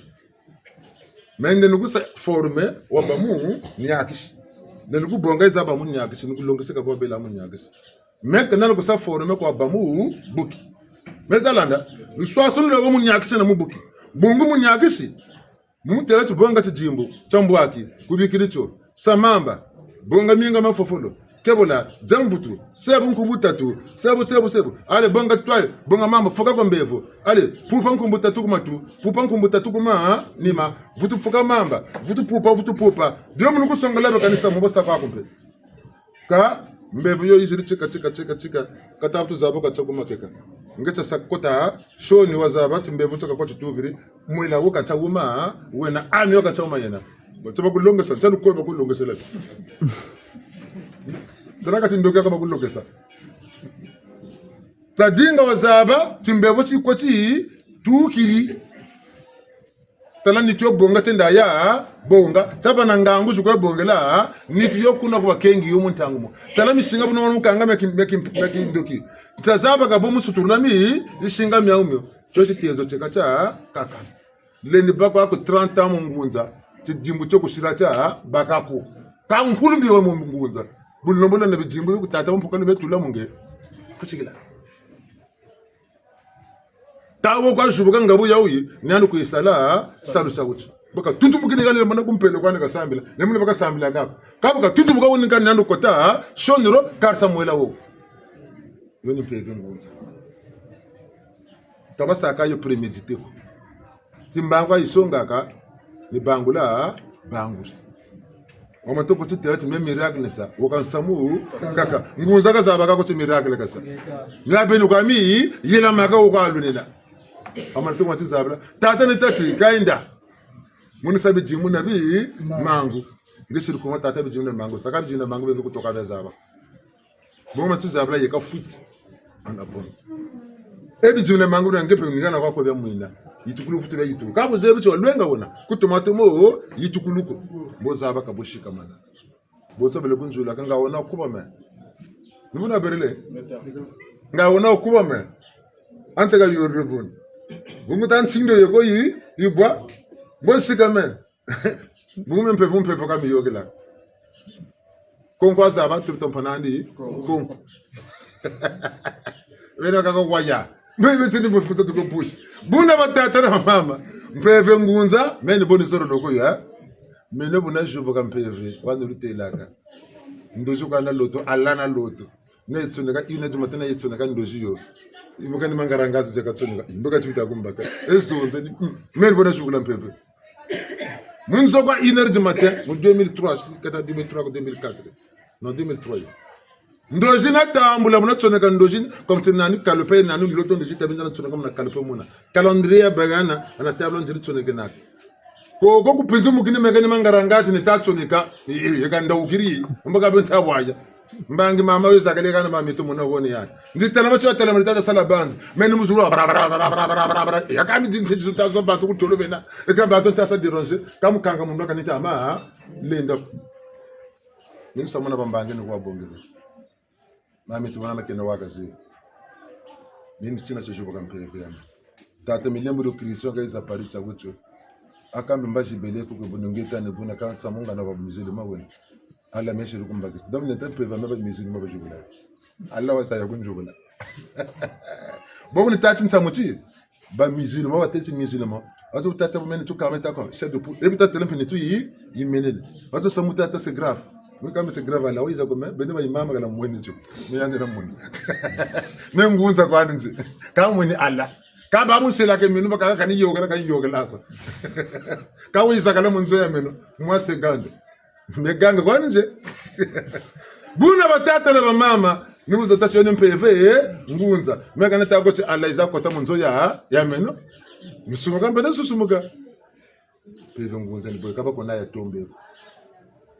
Me nde nukusa former wa bamuniakisi. Nde nukubonga yiza bamuniakisi, nukulongeseka kwa bela muniakisi. Me ka nani kusa former kwa bamubuki. Me ta landa, luswaswanu lwa bamuniakisi na mubuki. Bungu muniakisi, mu mutêla ti bonga tidimbu tia mbwaki, kubikiri tio. Sa mamba, bonga minga mafofolo. Kebula, dia mvutu, sebu nkumbu tatu, sebu, sebu, sebu. Allez, bonga twayo, bonga mamba, fuka kwa mbevo. Allez, pupa nkumbu tatu ku matu, pupa nkumbu tatu ku ma, nima. Vutu fuka mamba, vutu pupa, vutu pupa. Dio munu kusongela be kanisa mu bo sa kwaku mpe. Ka mbevo yo yiziri tika, tika, tika, tika. Ka ta vutu zaba ka tia ku makeka. Nge tia sa kota, sioni wazaba ti mbevo tia ka kwa titukiri. Mwela wo ka tia wuma, wena ami wo ka tia wuma yena. Bo tia bakulongesa, tia lukwe bakulongesela. Tala ka ti ndoki ka bakulongesa. Tadinga wazaba, ti mbevo ti kwa titukiri. Tala nitu yo bonga tienda ya bonga. Tia bâ na ngangu zi kwe bongela, nitu yo kuna ku bakengi yo mu ntangu mo. Tala misinga bu na mukanga mia ki-, mia ki-, mia kindoki. Tia zaba ka bo mu suturula mi, misinga miawu mio. Tio titezo tieka tiakaka. Lendi baka ku trente ans mu ngunza, tidimbu tio kusila tia baka ko. Ka nkulumbi wa mu ngunza. Bu lombola na bidimbu bi ku tata wa mpuka lube tula mu nge. Kutikila. Tawo kwa zubuka ngabu ya wuyi, ni yandi kwe sala, salu sa wuti. Baka tuntumuki ni kani mwana kumpele kwani kasambila, ni mwana baka sambila ngako. Ka baka tuntumuka wuni kani yandi kota, soniro, karisa mwela wo. Yo ni mpeve ngunza. Ka basaka yo prémédité ko. Ti mbangu yisongaka, ni bangula, banguri. Wa matoko tutêla ti me miracle sa, waka nsamu, kaka. Ngunza kazabaka ko ti miracle kasa. Nga beni kwa mi, yela maka wo kwa lunina. Wa matoko mati zabila. Tata ni tati, kayenda. Muni sa bidimbu na bi mangu. Nge siri kuma tata bidimbu na mangu. Saka bidimbu na mangu benge kutoka bia zaba. Bongo ma tuzabila yeka fuite en avance. E bidimbu na mangu na nge mpe ningana kwa ko bia mwina. Yitukulu futu bia yitukulu. Ka buzebi ti walwenga wona. Kutuma tumo yitukulu ko. Mbo zaba ka bo sikamana. Bo tsobele kunzula ka nga wona kuba me. Ni buna berile. Nga wona kuba me. Ante ka yore bun. Bungu ta nsindo yeko yi, yibwa. Bo sika me. Bungu me mpeve, mpeve ka miyokela. Konko azaba turi tompa nandi. Konko. Bena kaka waya. Mbe beti ni mbuta tuko push. Buna batata na mama. Mpeve ngunza, meni boni zolo loko yo, eh? Meno buna jubuka mpeve, wanu lutelaka. Ndozi kwa na loto, ala na loto. Na yitsoneka, ina juma tena yitsoneka ndozi yo. Imuka ni mangaranga zo zeka tsoneka. Imbuka tibita kumbaka. Ezo nze ni, mm, meni buna jubukula mpeve. Munzo kwa une heure du matin, mu deux mille trois, kata deux mille trois ko deux mille quatre. Non, deux mille trois yo. Ndozi natambula, muna tsoneka ndozi, comme ti nani kalope, nani loto ndozi, tabinza natsoneka muna kalope muna. Calendrier ya bagana, ana tabla nziri tsoneke naki. Ko, ko kupinzi mukini meka ni mangaranga zi ni ta tsoneka, e, e, yeka ndawukiri, mbo ka benta bwaya. Mbangi mama yo zakale kana mami to muna woni ya. Ndi tala ma tio tala ma tata sala banzi. Meni muzulu, bra, bra, bra. Ya kami di nti zuta zo bantu ku tolo bena. E ka bantu ta sa déranger. Ka mukanga munu ka ni ta ma, ha? Lenda. Ni nsa muna bambangi ni kwa bongele. Mami tu mwana kena waka zi. Nini tina sa jubuka mpeve ya me. Tata milembo do Christian ka yiza pari tia kutu. Akambe mbazi bele ku ke bunu ngeta ne buna ka nsamu nga na ba musulman wena. Ala mesi rukumbakisa. Dabu neta mpeve ya me ba musulman ba jubula. Ala wasa ya kunjubula. Bobu ni tati nsamu ti. Ba musulman, ba teti musulman. Wazo tata bu meni tu kame ta ko. Chef de poule. Ebi tata lempe ni tu yi, yi menene. Wazo samu tata c'est grave. Mi kame c'est grave, ala wiza ko me, bene ba imama kala mweni tu. Mi yandi na mweni. Me ngunza kwani nze. Ka mweni ala. Ka ba munsela ke minu ba kaka kani yokela, kani yokela ko. Ka wiza kala mu nzo ya meno. Mwa seconde. Me ganga kwani nze. Buna batata na bamama, ni buza tati yo ni mpeve, eh, ngunza. Me kana ta ko ti ala yiza kota mu nzo ya, ya meno. Musumuka mpe na susumuka. Mpeve ngunza ni bwe kaba kona ya tombe.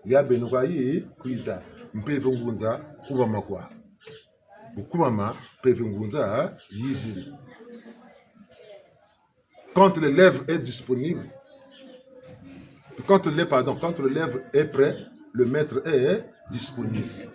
Ya beno kwa yi, kwita. Mpeve ngunza, kubama kwa. Bu kubama, mpeve ngunza, yiziri. Quand l'élève est disponible, quand le, pardon, quand l'élève est prêt, le maître est disponible.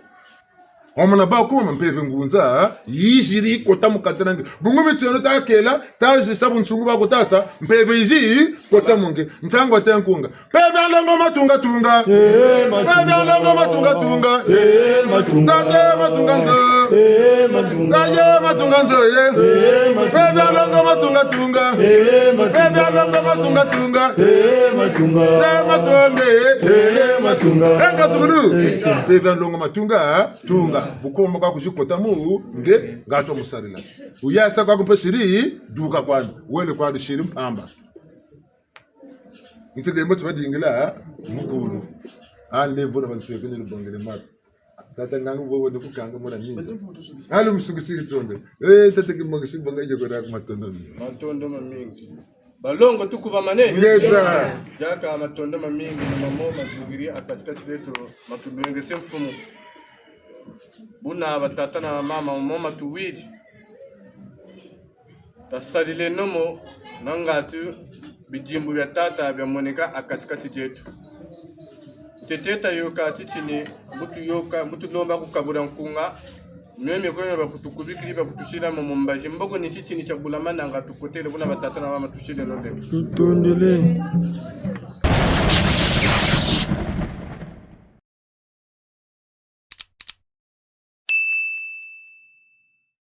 Wamana ba kuma mpeve ngunza, yiziri kota mu kati na nge. Bungu mitieno ta kela, ta zisa bunsungu ba kutasa, mpeve yizi kota mu nge. Ntangu wa te nkunga. Mpeve ya longo matunga tunga. Eh, matunga. Mpeve ya longo matunga tunga. Eh, matunga. Tate matunga nzo. Eh, matunga. Taye matunga nzo ye. Eh, matunga. Mpeve ya longo matunga tunga. Eh, matunga. Mpeve ya longo matunga tunga. Eh, matunga. Eh, matunga. Eh, matunga. Enga zulu. Eh, sa. Mpeve ya longo matunga tunga. Bu kuma kwa kuzi kota mu nge, nga to musarila. Wuyasa kwa ku mpe siri duka kwani. Wele kwani siri mpamba. Nti lembo ti badingila mukulu. A lembo na bansweke ni lubongele matu. Tata ngangu bobo ni kukanga mona ninja. Alu musukisi tsonde. Eh, tata ki mokisi bonga yeko na matondo mingi. Matondo mamingi. Balongo tukubamane. Ngeta. Diaka matondo mamingi na mamo mazingiri a kati kati beto matulwengese mfumu. Buna batata na bamama, mo matuwiri. Tasarileno mo, na ngatu bidimbu bia tata biamoneka a kati kati dieto. Ntete tayôka titini, bu tuyôka, bu tulomba kukabula nkunga, mio mio kwe mio bakutukubikiri, bakutusila mo mu mbazi, mboko ni titini tia bulama nanga tukotele, buna batata na bamama tusileno beno. Tutondele.